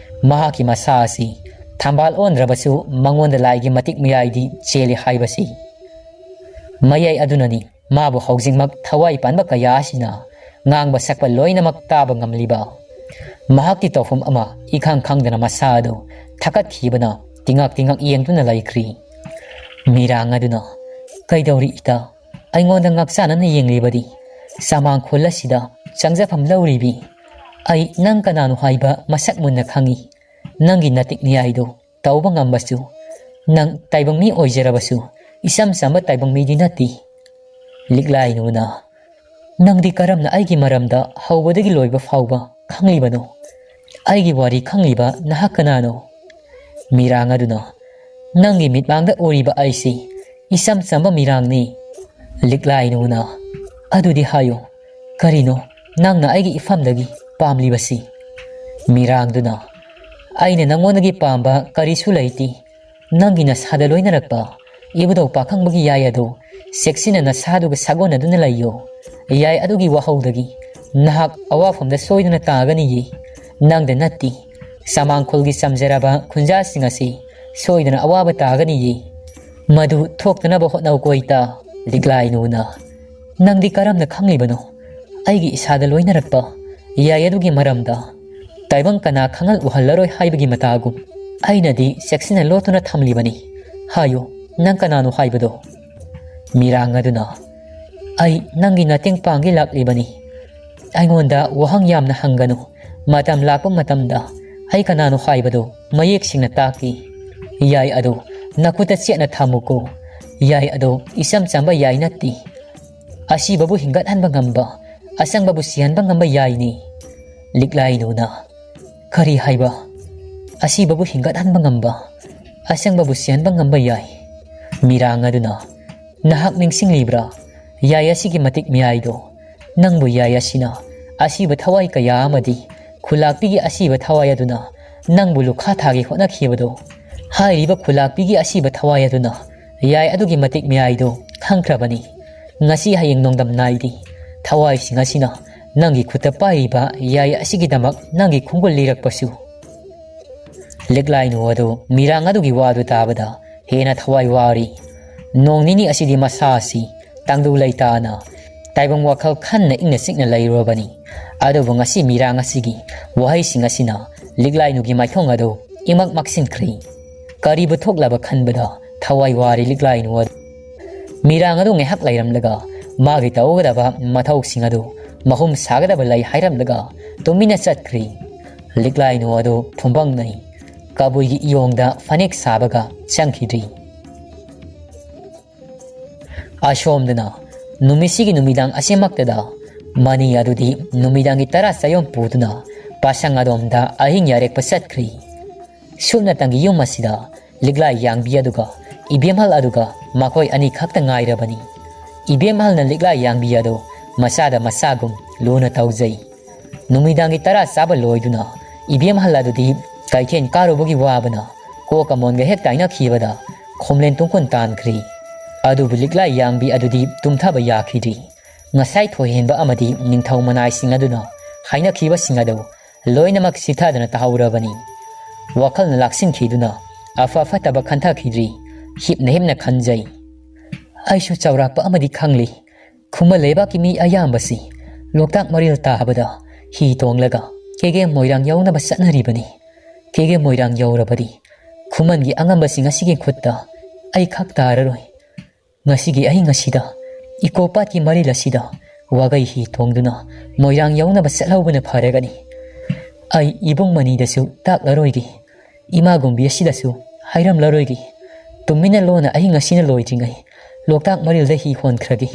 ꯃꯍꯥꯛꯀꯤ ꯃꯁꯥ ꯑꯁꯤ ꯊꯝꯕꯥꯜ ꯑꯣꯟꯗ꯭ꯔꯕꯁꯨ ꯃꯉꯣꯟꯗ ꯂꯥꯏꯒꯤ ꯃꯇꯤꯛ ꯃꯌꯥꯏꯗꯤ ꯆꯦꯜꯂꯤ ꯍꯥꯏꯕꯁꯤ꯫ ꯃꯌꯥꯏ ꯑꯗꯨꯅꯅꯤ ꯃꯥꯕꯨ ꯍꯧꯖꯤꯛꯃꯛ ꯊꯋꯥꯏ ꯄꯥꯟꯕ ꯀꯌꯥ ꯑꯁꯤꯅ ꯉꯥꯡꯕ ꯁꯛꯄ ꯂꯣꯏꯅꯃꯛ ꯇꯥꯕ ꯉꯝꯂꯤꯕ꯫ ꯃꯍꯥꯛꯀꯤ ꯇꯧꯐꯝ ꯑꯃ ꯏꯈꯪ ꯈꯪꯗꯅ ꯃꯁꯥ ꯑꯗꯨ ꯊꯀꯠꯈꯤꯕꯅ ꯇꯤꯉꯛ ꯇꯤꯉꯛ ꯌꯦꯡꯗꯨꯅ ꯂꯩꯈ꯭ꯔꯤ꯫ ꯃꯤꯔꯥꯡ ꯑꯗꯨꯅ, "ꯀꯩꯗꯧꯔꯤ ꯏꯇꯥ? ꯑꯩꯉꯣꯟꯗ ꯉꯥꯛꯆꯥꯅꯅ ꯌꯦꯡꯂꯤꯕꯗꯤ? ꯁꯃꯥꯡ ꯈꯨꯜ ꯑꯁꯤꯗ ꯆꯪꯖꯐꯝ ꯂꯧꯔꯤꯕꯤ? ꯑꯩ ꯅꯪ ꯀꯅꯥꯅꯣ ꯍꯥꯏꯕ ꯃꯁꯛ ꯃꯨꯟꯅ ꯈꯪꯏ꯫ ꯅꯪꯒꯤ ꯅꯇꯤꯛ ꯅꯤꯌꯥꯏꯗꯨ ꯇꯧꯕ ꯉꯝꯕꯁꯨ, ꯅꯪ ꯇꯥꯏꯕꯪ ꯃꯤ ꯑꯣꯏꯖꯔꯕꯁꯨ, ꯏꯆꯝ ꯆꯝꯕ ꯇꯥꯏꯕꯪ ꯃꯤꯗꯤ ꯅꯠꯇꯦ꯫" ꯂꯤꯛꯂꯥꯏꯅꯨꯅ, "ꯅꯪꯗꯤ ꯀꯔꯝꯅ ꯑꯩꯒꯤ ꯃꯔꯝꯗ ꯍꯧꯕꯗꯒꯤ ꯂꯣꯏꯕ ꯐꯥꯎꯕ ꯈꯪꯂꯤꯕꯅꯣ? ꯑꯩꯒꯤ ꯋꯥꯔꯤ ꯈꯪꯂꯤꯕ ꯅꯍꯥꯛ ꯀꯅꯥꯅꯣ?" ꯃꯤꯔꯥꯡ ꯑꯗꯨꯅ, "ꯅꯪꯒꯤ ꯃꯤꯠꯃꯥꯡꯗ ꯎꯔꯤꯕ ꯑꯩꯁꯤ ꯏꯆꯝ ꯆꯝꯕ ꯃꯤꯔꯥꯡꯅꯤ꯫" ꯂꯤꯛꯂꯥꯏꯅꯨꯅ, "ꯑꯗꯨꯗꯤ ꯍꯥꯏꯌꯨ, ꯀꯔꯤꯅꯣ? ꯅꯪꯅ ꯑꯩꯒꯤ ꯏꯐꯝꯗꯒꯤ ꯄꯥꯝꯂꯤꯕꯁꯤ?" ꯃꯤꯔꯥꯡꯗꯨꯅ, "ꯑꯩꯅ ꯅꯪꯉꯣꯟꯗꯒꯤ ꯄꯥꯝꯕ ꯀꯔꯤꯁꯨ ꯂꯩꯇꯦ꯫ ꯅꯪꯒꯤ ꯅꯁꯥꯗ ꯂꯣꯏꯅꯔꯛꯄ ꯏꯕꯨꯙꯧ ꯄꯥꯈꯪꯕꯒꯤ ꯌꯥꯏ ꯑꯗꯨ ꯆꯦꯛꯁꯤꯟꯅ ꯅꯁꯥꯗꯨꯒ ꯁꯥꯒꯣꯟꯅꯗꯨꯅ ꯂꯩꯌꯨ꯫ ꯌꯥꯏ ꯑꯗꯨꯒꯤ ꯋꯥꯍꯧꯗꯒꯤ ꯅꯍꯥꯛ ꯑꯋꯥꯐꯝꯗ ꯁꯣꯏꯗꯅ ꯇꯥꯒꯅꯤꯌꯦ꯫ ꯅꯪꯗ ꯅꯠꯇꯦ, ꯆꯃꯥꯡꯈꯣꯜꯒꯤ ꯆꯝꯖꯔꯕ ꯈꯨꯟꯖꯥꯁꯤꯡ ꯑꯁꯤ ꯁꯣꯏꯗꯅ ꯑꯋꯥꯕ ꯇꯥꯒꯅꯤꯌꯦ꯫ ꯃꯗꯨ ꯊꯣꯛꯇꯅꯕ ꯍꯣꯠꯅꯧꯀꯣ ꯏꯇꯥ꯫" ꯂꯤꯛꯂꯥꯏꯅꯨꯅ, "ꯅꯪꯗꯤ ꯀꯔꯝꯅ ꯈꯪꯂꯤꯕꯅꯣ? ꯑꯩꯒꯤ ꯏꯁꯥꯗ ꯂꯣꯏꯅꯔꯛꯄ ꯌꯥꯏ ꯑꯗꯨꯒꯤ ꯃꯔꯝꯗ ꯇꯥꯏꯕꯪ ꯀꯅꯥ ꯈꯪꯍꯜ ꯎꯍꯜꯂꯔꯣꯏ ꯍꯥꯏꯕꯒꯤ ꯃꯇꯥꯒꯨꯝ ꯑꯩꯅꯗꯤ ꯆꯦꯛꯁꯤꯟꯅ ꯂꯣꯠꯇꯨꯅ ꯊꯝꯂꯤꯕꯅꯤ꯫ ꯍꯥꯏꯌꯨ, ꯅꯪ ꯀꯅꯥꯅꯣ ꯍꯥꯏꯕꯗꯣ?" ꯃꯤꯔꯥꯡ ꯑꯗꯨꯅ, "ꯑꯩ ꯅꯪꯒꯤ ꯃꯇꯦꯡ ꯄꯥꯡꯒꯦ ꯂꯥꯛꯂꯤꯕꯅꯤ꯫ ꯑꯩꯉꯣꯟꯗ ꯋꯥꯍꯪ ꯌꯥꯝꯅ ꯍꯪꯒꯅꯨ꯫ ꯃꯇꯝ ꯂꯥꯛꯄ ꯃꯇꯝꯗ ꯑꯩ ꯀꯅꯥꯅꯣ ꯍꯥꯏꯕꯗꯨ ꯃꯌꯦꯛ ꯁꯦꯡꯅ ꯇꯥꯛꯀꯦ꯫ ꯌꯥꯏ ꯑꯗꯨ ꯅꯈꯨꯠꯇ ꯆꯦꯠꯅ ꯊꯝꯃꯨꯀꯣ꯫ ꯌꯥꯏ ꯑꯗꯨ ꯏꯆꯝ ꯆꯝꯕ ꯌꯥꯏ ꯅꯠꯇꯦ꯫ ꯑꯁꯤꯕꯕꯨ ꯍꯤꯡꯒꯠꯍꯟꯕ ꯉꯝꯕ, ꯑꯆꯪꯕꯕꯨ ꯁꯤꯍꯟꯕ ꯉꯝꯕ ꯌꯥꯏꯅꯤ꯫" ꯂꯤꯛꯂꯥꯏꯅꯨꯅ, "ꯀꯔꯤ ꯍꯥꯏꯕ? ꯑꯁꯤꯕꯕꯨ ꯍꯤꯡꯒꯠꯍꯟꯕ ꯉꯝꯕ, ꯑꯆꯪꯕꯕꯨ ꯁꯤꯍꯟꯕ ꯉꯝꯕ ꯌꯥꯏ?" ꯃꯤꯔꯥꯡ ꯑꯗꯨꯅ, "ꯅꯍꯥꯛ ꯅꯤꯡꯁꯤꯡꯂꯤꯕ꯭ꯔꯥ? ꯌꯥꯏ ꯑꯁꯤꯒꯤ ꯃꯇꯤꯛ ꯃꯌꯥꯏꯗꯣ꯫ ꯅꯪꯕꯨ ꯌꯥꯏ ꯑꯁꯤꯅ ꯑꯁꯤꯕ ꯊꯋꯥꯏ ꯀꯌꯥ ꯑꯃꯗꯤ ꯈꯨꯂꯥꯛꯄꯤꯒꯤ ꯑꯁꯤꯕ ꯊꯋꯥꯏ ꯑꯗꯨꯅ ꯅꯪꯕꯨ ꯂꯨꯈꯥ ꯊꯥꯒꯦ ꯍꯣꯠꯅꯈꯤꯕꯗꯣ꯫ ꯍꯥꯏꯔꯤꯕ ꯈꯨꯂꯥꯛꯄꯤꯒꯤ ꯑꯁꯤꯕ ꯊꯋꯥꯏ ꯑꯗꯨꯅ ꯌꯥꯏ ꯑꯗꯨꯒꯤ ꯃꯇꯤꯛ ꯃꯌꯥꯏꯗꯣ ꯈꯪꯈ꯭ꯔꯕꯅꯤ꯫ ꯉꯁꯤ ꯍꯌꯦꯡ ꯅꯣꯡꯗꯝ ꯅꯥꯏꯗꯦ꯫ ꯊꯋꯥꯏꯁꯤꯡ ꯑꯁꯤꯅ ꯅꯪꯒꯤ ꯈꯨꯠꯇ ꯄꯥꯏꯔꯤꯕ ꯌꯥꯏ ꯑꯁꯤꯒꯤꯗꯃꯛ ꯅꯪꯒꯤ ꯈꯣꯡꯒꯨꯜ ꯂꯤꯔꯛꯄꯁꯨ꯫" ꯂꯤꯛꯂꯥꯏꯅꯨ ꯑꯗꯨ ꯃꯤꯔꯥꯡ ꯑꯗꯨꯒꯤ ꯋꯥꯗꯨ ꯇꯥꯕꯗ ꯍꯦꯟꯅ ꯊꯋꯥꯏ ꯋꯥꯔꯤ꯫ ꯅꯣꯡ ꯅꯤꯅꯤ ꯑꯁꯤꯗꯤ ꯃꯁꯥ ꯑꯁꯤ ꯇꯪꯗꯨ ꯂꯩꯇꯥꯅ ꯇꯥꯏꯕꯪ ꯋꯥꯈꯜ ꯈꯟꯅ ꯏꯪꯅ ꯆꯤꯛꯅ ꯂꯩꯔꯨꯔꯕꯅꯤ꯫ ꯑꯗꯨꯕꯨ ꯉꯁꯤ ꯃꯤꯔꯥꯡ ꯑꯁꯤꯒꯤ ꯋꯥꯍꯩꯁꯤꯡ ꯑꯁꯤꯅ ꯂꯤꯛꯂꯥꯏꯅꯨꯒꯤ ꯃꯥꯏꯊꯣꯡ ꯑꯗꯨ ꯏꯃꯛ ꯃꯛꯁꯤꯟꯈ꯭ꯔꯦ꯫ ꯀꯔꯤꯕꯨ ꯊꯣꯛꯂꯕ ꯈꯟꯕꯗ ꯊꯋꯥꯏ ꯋꯥꯔꯤ ꯂꯤꯛꯂꯥꯏꯅꯨ ꯑꯗꯨ꯫ ꯃꯤꯔꯥꯡ ꯑꯗꯨ ꯉꯥꯏꯍꯥꯛ ꯂꯩꯔꯝꯂꯒ ꯃꯥꯒꯤ ꯇꯧꯒꯗꯕ ꯃꯊꯧꯁꯤꯡ ꯑꯗꯨ ꯃꯍꯨꯝ ꯁꯥꯒꯗꯕ ꯂꯩ ꯍꯥꯏꯔꯝꯂꯒ ꯇꯨꯃꯤꯟꯅ ꯆꯠꯈ꯭ꯔꯤ꯫ ꯂꯤꯛꯂꯥꯏꯅꯨ ꯑꯗꯨ ꯐꯨꯝꯕꯪꯅꯩ꯫ ꯀꯕꯨꯏꯒꯤ ꯏꯌꯣꯡꯗ ꯐꯅꯦꯛ ꯁꯥꯕꯒ ꯆꯪꯈꯤꯗ꯭ꯔꯤ꯫ ꯑꯁꯣꯝꯗꯅ ꯅꯨꯃꯤꯠꯁꯤꯒꯤ ꯅꯨꯃꯤꯗꯥꯡ ꯑꯁꯤꯃꯛꯇꯗ ꯃꯅꯤ ꯑꯗꯨꯗꯤ ꯅꯨꯃꯤꯗꯥꯡꯒꯤ ꯇꯔꯥ ꯆꯌꯣꯝ ꯄꯨꯗꯨꯅ ꯄꯥꯁꯪ ꯑꯗꯣꯝꯗ ꯑꯍꯤꯡ ꯌꯥꯔꯦꯛꯄ ꯆꯠꯈ꯭ꯔꯤ꯫ ꯁꯨꯞꯅꯇꯪꯒꯤ ꯌꯨꯝ ꯑꯁꯤꯗ ꯂꯤꯛꯂꯥꯏ ꯌꯥꯡꯕꯤ ꯑꯗꯨꯒ ꯏꯕꯦꯝꯍꯜ ꯑꯗꯨꯒ ꯃꯈꯣꯏ ꯑꯅꯤꯈꯛꯇ ꯉꯥꯏꯔꯕꯅꯤ꯫ ꯏꯕꯦꯝꯍꯜꯅ ꯂꯤꯛꯂꯥꯏ ꯌꯥꯡꯕꯤ ꯑꯗꯨ ꯃꯁꯥꯗ ꯃꯁꯥꯒꯨꯝ ꯂꯨꯅ ꯇꯧꯖꯩ꯫ ꯅꯨꯃꯤꯗꯥꯡꯒꯤ ꯇꯔꯥ ꯆꯥꯕ ꯂꯣꯏꯗꯨꯅ ꯏꯕꯦꯝꯍꯜ ꯑꯗꯨꯗꯤ ꯀꯩꯊꯦꯜ ꯀꯥꯔꯨꯕꯒꯤ ꯋꯥꯕꯅ ꯀꯣꯛꯀ ꯃꯣꯟꯒ ꯍꯦꯛ ꯇꯥꯏꯅꯈꯤꯕꯗ ꯈꯣꯝꯂꯦꯟ ꯇꯨꯡꯈꯨꯟ ꯇꯥꯟꯈ꯭ꯔꯤ꯫ ꯑꯗꯨꯕꯨ ꯂꯤꯛꯂꯥꯏ ꯌꯥꯡꯕꯤ ꯑꯗꯨꯗꯤ ꯇꯨꯝꯊꯕ ꯌꯥꯈꯤꯗ꯭ꯔꯤ꯫ ꯉꯁꯥꯏ ꯊꯣꯏꯍꯦꯟꯕ ꯑꯃꯗꯤ ꯅꯤꯡꯊꯧ ꯃꯅꯥꯏꯁꯤꯡ ꯑꯗꯨꯅ ꯍꯥꯏꯅꯈꯤꯕꯁꯤꯡ ꯑꯗꯨ ꯂꯣꯏꯅꯃꯛ ꯁꯤꯊꯗꯅ ꯇꯥꯍꯧꯔꯕꯅꯤ꯫ ꯋꯥꯈꯜꯅ ꯂꯥꯛꯁꯤꯟꯈꯤꯗꯨꯅ ꯑꯐ ꯐꯠꯇꯕ ꯈꯟꯊꯈꯤꯗ꯭ꯔꯤ꯫ ꯍꯤꯞꯅ ꯍꯤꯞꯅ ꯈꯟꯖꯩ꯫ ꯑꯩꯁꯨ ꯆꯥꯎꯔꯥꯛꯄ ꯑꯃꯗꯤ ꯈꯪꯂꯤ꯫ ꯈꯨꯃꯟ ꯂꯩꯕꯥꯛꯀꯤ ꯃꯤ ꯑꯌꯥꯝꯕꯁꯤ ꯂꯣꯛꯇꯥꯛ ꯃꯔꯤꯜ ꯇꯥꯕꯗ ꯍꯤ ꯇꯣꯡꯂꯒ ꯀꯦꯒꯦ ꯃꯣꯏꯔꯥꯡ ꯌꯧꯅꯕ ꯆꯠꯅꯔꯤꯕꯅꯤ꯫ ꯀꯦꯒꯦ ꯃꯣꯏꯔꯥꯡ ꯌꯧꯔꯕꯗꯤ ꯈꯨꯃꯟꯒꯤ ꯑꯉꯝꯕꯁꯤꯡ ꯑꯁꯤꯒꯤ ꯈꯨꯠꯇ ꯑꯩ ꯈꯛ ꯇꯥꯔꯔꯣꯏ꯫ ꯉꯁꯤꯒꯤ ꯑꯍꯤꯡ ꯑꯁꯤꯗ ꯏꯀꯣ ꯄꯥꯠꯀꯤ ꯃꯔꯤꯜ ꯑꯁꯤꯗ ꯋꯥꯒꯩ ꯍꯤ ꯇꯣꯡꯗꯨꯅ ꯃꯣꯏꯔꯥꯡ ꯌꯧꯅꯕ ꯆꯠꯍꯧꯕꯅ ꯐꯔꯒꯅꯤ꯫ ꯑꯩ ꯏꯕꯨꯡ ꯃꯅꯤꯗꯁꯨ ꯇꯥꯛꯂꯔꯣꯏꯒꯦ꯫ ꯏꯃꯥ ꯒꯨꯝꯕꯤ ꯑꯁꯤꯗꯁꯨ ꯍꯥꯏꯔꯝꯂꯔꯣꯏꯒꯦ꯫ ꯇꯨꯃꯤꯟꯅ ꯂꯣꯟꯅ ꯑꯍꯤꯡ ꯑꯁꯤꯅ ꯂꯣꯏꯗ꯭ꯔꯤꯉꯩ ꯂꯣꯛꯇꯥꯛ ꯃꯔꯤꯜꯗ ꯍꯤ ꯍꯣꯟꯈ꯭ꯔꯒꯦ꯫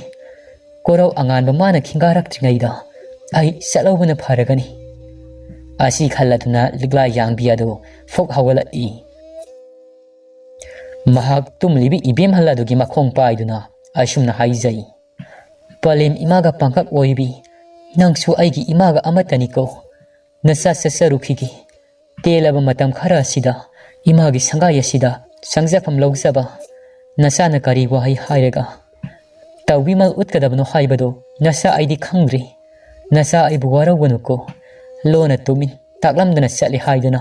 ꯀꯣꯔꯧ ꯑꯉꯥꯟꯕ ꯃꯥꯅ ꯈꯤꯡꯒꯥꯔꯛꯇ꯭ꯔꯤꯉꯩꯗ ꯑꯩ ꯆꯠꯍꯧꯕꯅ ꯐꯔꯒꯅꯤ꯫ ꯑꯁꯤ ꯈꯜꯂꯗꯨꯅ ꯂꯤꯛꯂꯥ ꯌꯥꯡꯕꯤ ꯑꯗꯨ ꯐꯨꯛ ꯍꯧꯒꯠꯂꯛꯏ꯫ ꯃꯍꯥꯛ ꯇꯨꯝꯂꯤꯕꯤ ꯏꯕꯦꯝꯍꯜ ꯑꯗꯨꯒꯤ ꯃꯈꯣꯡ ꯄꯥꯏꯗꯨꯅ ꯑꯁꯨꯝꯅ ꯍꯥꯏꯖꯩ, "ꯄꯂꯦꯝ ꯏꯃꯥꯒ ꯄꯥꯡꯀꯛ ꯑꯣꯏꯕꯤ, ꯅꯪꯁꯨ ꯑꯩꯒꯤ ꯏꯃꯥꯒ ꯑꯃꯠꯇꯅꯤꯀꯣ꯫ ꯅꯆꯥ ꯆꯠꯆꯔꯨꯈꯤꯒꯦ꯫ ꯇꯦꯜꯂꯕ ꯃꯇꯝ ꯈꯔ ꯑꯁꯤꯗ ꯏꯃꯥꯒꯤ ꯁꯪꯒꯥꯏ ꯑꯁꯤꯗ ꯆꯪꯖꯐꯝ ꯂꯧꯖꯕ꯫ ꯅꯆꯥꯅ ꯀꯔꯤ ꯋꯥꯍꯩ ꯍꯥꯏꯔꯒ ꯇꯧꯕꯤꯃꯜ ꯎꯠꯀꯗꯕꯅꯣ ꯍꯥꯏꯕꯗꯨ ꯅꯆꯥ ꯑꯩꯗꯤ ꯈꯪꯗ꯭ꯔꯤ꯫ ꯅꯆꯥ ꯑꯩꯕꯨ ꯋꯥꯔꯧꯒꯅꯨꯀꯣ꯫ ꯂꯣꯟꯅ ꯇꯨꯃꯤꯟ ꯇꯥꯛꯂꯝꯗꯅ ꯆꯠꯂꯤ ꯍꯥꯏꯗꯨꯅ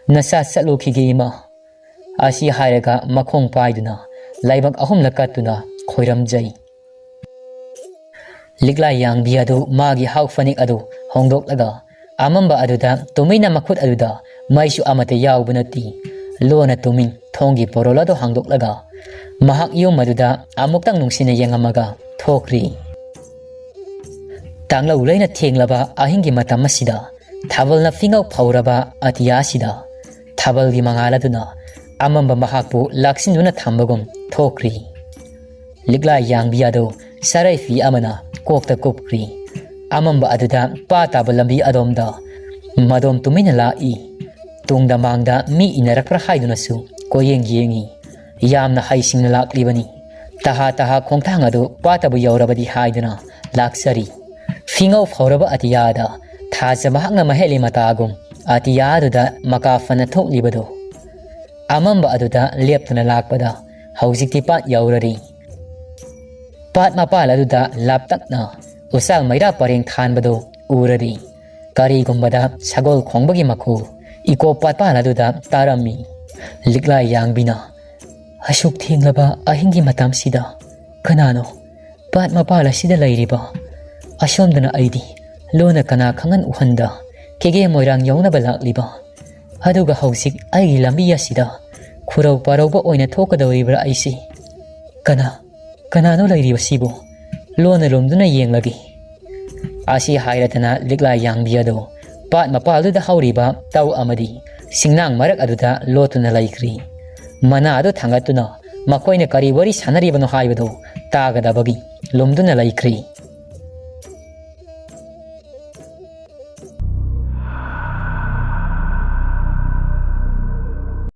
ꯅꯆꯥ ꯆꯠꯂꯨꯈꯤꯒꯦ ꯏꯃꯥ"꯫ ꯑꯁꯤ ꯍꯥꯏꯔꯒ ꯃꯈꯣꯡ ꯄꯥꯏꯗꯨꯅ ꯂꯥꯏꯕꯛ ꯑꯍꯨꯝꯂꯛ ꯀꯠꯇꯨꯅ ꯈꯣꯏꯔꯝꯖꯩ꯫ ꯂꯤꯛꯂꯥꯏ ꯌꯥꯡꯕꯤ ꯑꯗꯨ ꯃꯥꯒꯤ ꯍꯥꯎ ꯐꯅꯦꯛ ꯑꯗꯨ ꯍꯣꯡꯗꯣꯛꯂꯒ ꯑꯃꯝꯕ ꯑꯗꯨꯗ ꯇꯨꯃꯤꯟꯅ ꯃꯈꯨꯠ ꯑꯗꯨꯗ ꯃꯩꯁꯨ ꯑꯃꯠꯇ ꯌꯥꯎꯕ ꯅꯠꯇꯦ꯫ ꯂꯣꯟꯅ ꯇꯨꯃꯤꯟ ꯊꯣꯡꯒꯤ ꯄꯣꯔꯣꯜ ꯑꯗꯨ ꯍꯥꯡꯗꯣꯛꯂꯒ ꯃꯍꯥꯛ ꯌꯨꯝ ꯑꯗꯨꯗ ꯑꯃꯨꯛꯇꯪ ꯅꯨꯡꯁꯤꯅ ꯌꯦꯡꯉꯝꯃꯒ ꯊꯣꯛꯈ꯭ꯔꯤ꯫ ꯇꯥꯡꯂꯧ ꯂꯩꯅ ꯊꯦꯡꯂꯕ ꯑꯍꯤꯡꯒꯤ ꯃꯇꯝ ꯑꯁꯤꯗ ꯊꯥꯕꯜꯅ ꯐꯤꯉꯧ ꯐꯧꯔꯕ ꯑꯇꯤꯌꯥ ꯑꯁꯤꯗ ꯊꯥꯕꯜꯒꯤ ꯃꯉꯥꯜ ꯑꯗꯨꯅ ꯑꯃꯝꯕ ꯃꯍꯥꯛꯄꯨ ꯂꯥꯛꯁꯤꯟꯗꯨꯅ ꯊꯝꯕꯒꯨꯝ ꯊꯣꯛꯈ꯭ꯔꯤ꯫ ꯂꯤꯛꯂꯥ ꯌꯥꯡꯕꯤ ꯑꯗꯨ ꯁꯔꯩ ꯐꯤ ꯑꯃꯅ ꯀꯣꯛꯇ ꯀꯨꯞꯈ꯭ꯔꯤ꯫ ꯑꯃꯝꯕ ꯑꯗꯨꯗ ꯄꯥ ꯇꯥꯕ ꯂꯝꯕꯤ ꯑꯗꯣꯝꯗ ꯃꯗꯣꯝ ꯇꯨꯃꯤꯟꯅ ꯂꯥꯛꯏ꯫ ꯇꯨꯡꯗ ꯃꯥꯡꯗ ꯃꯤ ꯏꯟꯅꯔꯛꯄ꯭ꯔꯥ ꯍꯥꯏꯗꯨꯅꯁꯨ ꯀꯣꯏꯌꯦꯡ ꯌꯦꯡꯏ꯫ ꯌꯥꯝꯅ ꯍꯩꯁꯤꯡꯅ ꯂꯥꯛꯂꯤꯕꯅꯤ꯫ ꯇꯍꯥ ꯇꯍꯥ ꯈꯣꯡꯊꯥꯡ ꯑꯗꯨ ꯄꯥꯠꯇꯕꯨ ꯌꯧꯔꯕꯗꯤ ꯍꯥꯏꯗꯨꯅ ꯂꯥꯛꯆꯔꯤ꯫ ꯐꯤꯉꯧ ꯐꯧꯔꯕ ꯑꯇꯤꯌꯥꯗ ꯊꯥꯖ ꯃꯍꯥꯛꯅ ꯃꯍꯦꯠꯂꯤ ꯃꯇꯥꯒꯨꯝ ꯑꯇꯤꯌꯥꯗꯨꯗ ꯃꯀꯥ ꯐꯅ ꯊꯣꯛꯂꯤꯕꯗꯨ꯫ ꯑꯃꯝꯕ ꯑꯗꯨꯗ ꯂꯦꯞꯇꯨꯅ ꯂꯥꯛꯄꯗ ꯍꯧꯖꯤꯛꯇꯤ ꯄꯥꯠ ꯌꯧꯔꯔꯤ꯫ ꯄꯥꯠ ꯃꯄꯥꯜ ꯑꯗꯨꯗ ꯂꯥꯞꯇꯛꯅ ꯎꯆꯥꯜ ꯃꯩꯔꯥ ꯄꯔꯦꯡ ꯊꯥꯟꯕꯗꯨ ꯎꯔꯔꯤ꯫ ꯀꯔꯤꯒꯨꯝꯕꯗ ꯁꯒꯣꯜ ꯈꯣꯡꯕꯒꯤ ꯃꯈꯣꯜ ꯏꯀꯣ ꯄꯥꯠꯄꯥꯜ ꯑꯗꯨꯗ ꯇꯥꯔꯝꯃꯤ꯫ ꯂꯤꯛꯂꯥꯏ ꯌꯥꯡꯕꯤꯅ, "ꯑꯁꯨꯛ ꯊꯦꯡꯂꯕ ꯑꯍꯤꯡꯒꯤ ꯃꯇꯝꯁꯤꯗ ꯀꯅꯥꯅꯣ ꯄꯥꯠ ꯃꯄꯥꯜ ꯑꯁꯤꯗ ꯂꯩꯔꯤꯕ? ꯑꯁꯣꯝꯗꯅ ꯑꯩꯗꯤ ꯂꯣꯟꯅ ꯀꯅꯥ ꯈꯪꯍꯟ ꯎꯍꯟꯗ ꯀꯦꯒꯦ ꯃꯣꯏꯔꯥꯡ ꯌꯧꯅꯕ ꯂꯥꯛꯂꯤꯕ? ꯑꯗꯨꯒ ꯍꯧꯖꯤꯛ ꯑꯩꯒꯤ ꯂꯝꯕꯤ ꯑꯁꯤꯗ ꯈꯨꯔꯧ ꯄꯥꯔꯧꯕ ꯑꯣꯏꯅ ꯊꯣꯛꯀꯗꯧꯔꯤꯕ꯭ꯔꯥ ꯑꯩꯁꯦ? ꯀꯅꯥ, ꯀꯅꯥꯅꯣ ꯂꯩꯔꯤꯕꯁꯤꯕꯨ? ꯂꯣꯟꯅ ꯂꯨꯝꯗꯨꯅ ꯌꯦꯡꯂꯒꯦ"꯫ ꯑꯁꯤ ꯍꯥꯏꯔꯗꯅ ꯂꯤꯛꯂꯥ ꯌꯥꯡꯕꯤ ꯑꯗꯨ ꯄꯥꯠ ꯃꯄꯥꯜꯗꯨꯗ ꯍꯧꯔꯤꯕ ꯇꯧ ꯑꯃꯗꯤ ꯁꯤꯡꯅꯥꯡ ꯃꯔꯛ ꯑꯗꯨꯗ ꯂꯣꯠꯇꯨꯅ ꯂꯩꯈ꯭ꯔꯤ꯫ ꯃꯅꯥ ꯑꯗꯨ ꯊꯥꯡꯒꯠꯇꯨꯅ ꯃꯈꯣꯏꯅ ꯀꯔꯤ ꯋꯥꯔꯤ ꯁꯥꯟꯅꯔꯤꯕꯅꯣ ꯍꯥꯏꯕꯗꯨ ꯇꯥꯒꯗꯕꯒꯤ ꯂꯨꯝꯗꯨꯅ ꯂꯩꯈ꯭ꯔꯤ꯫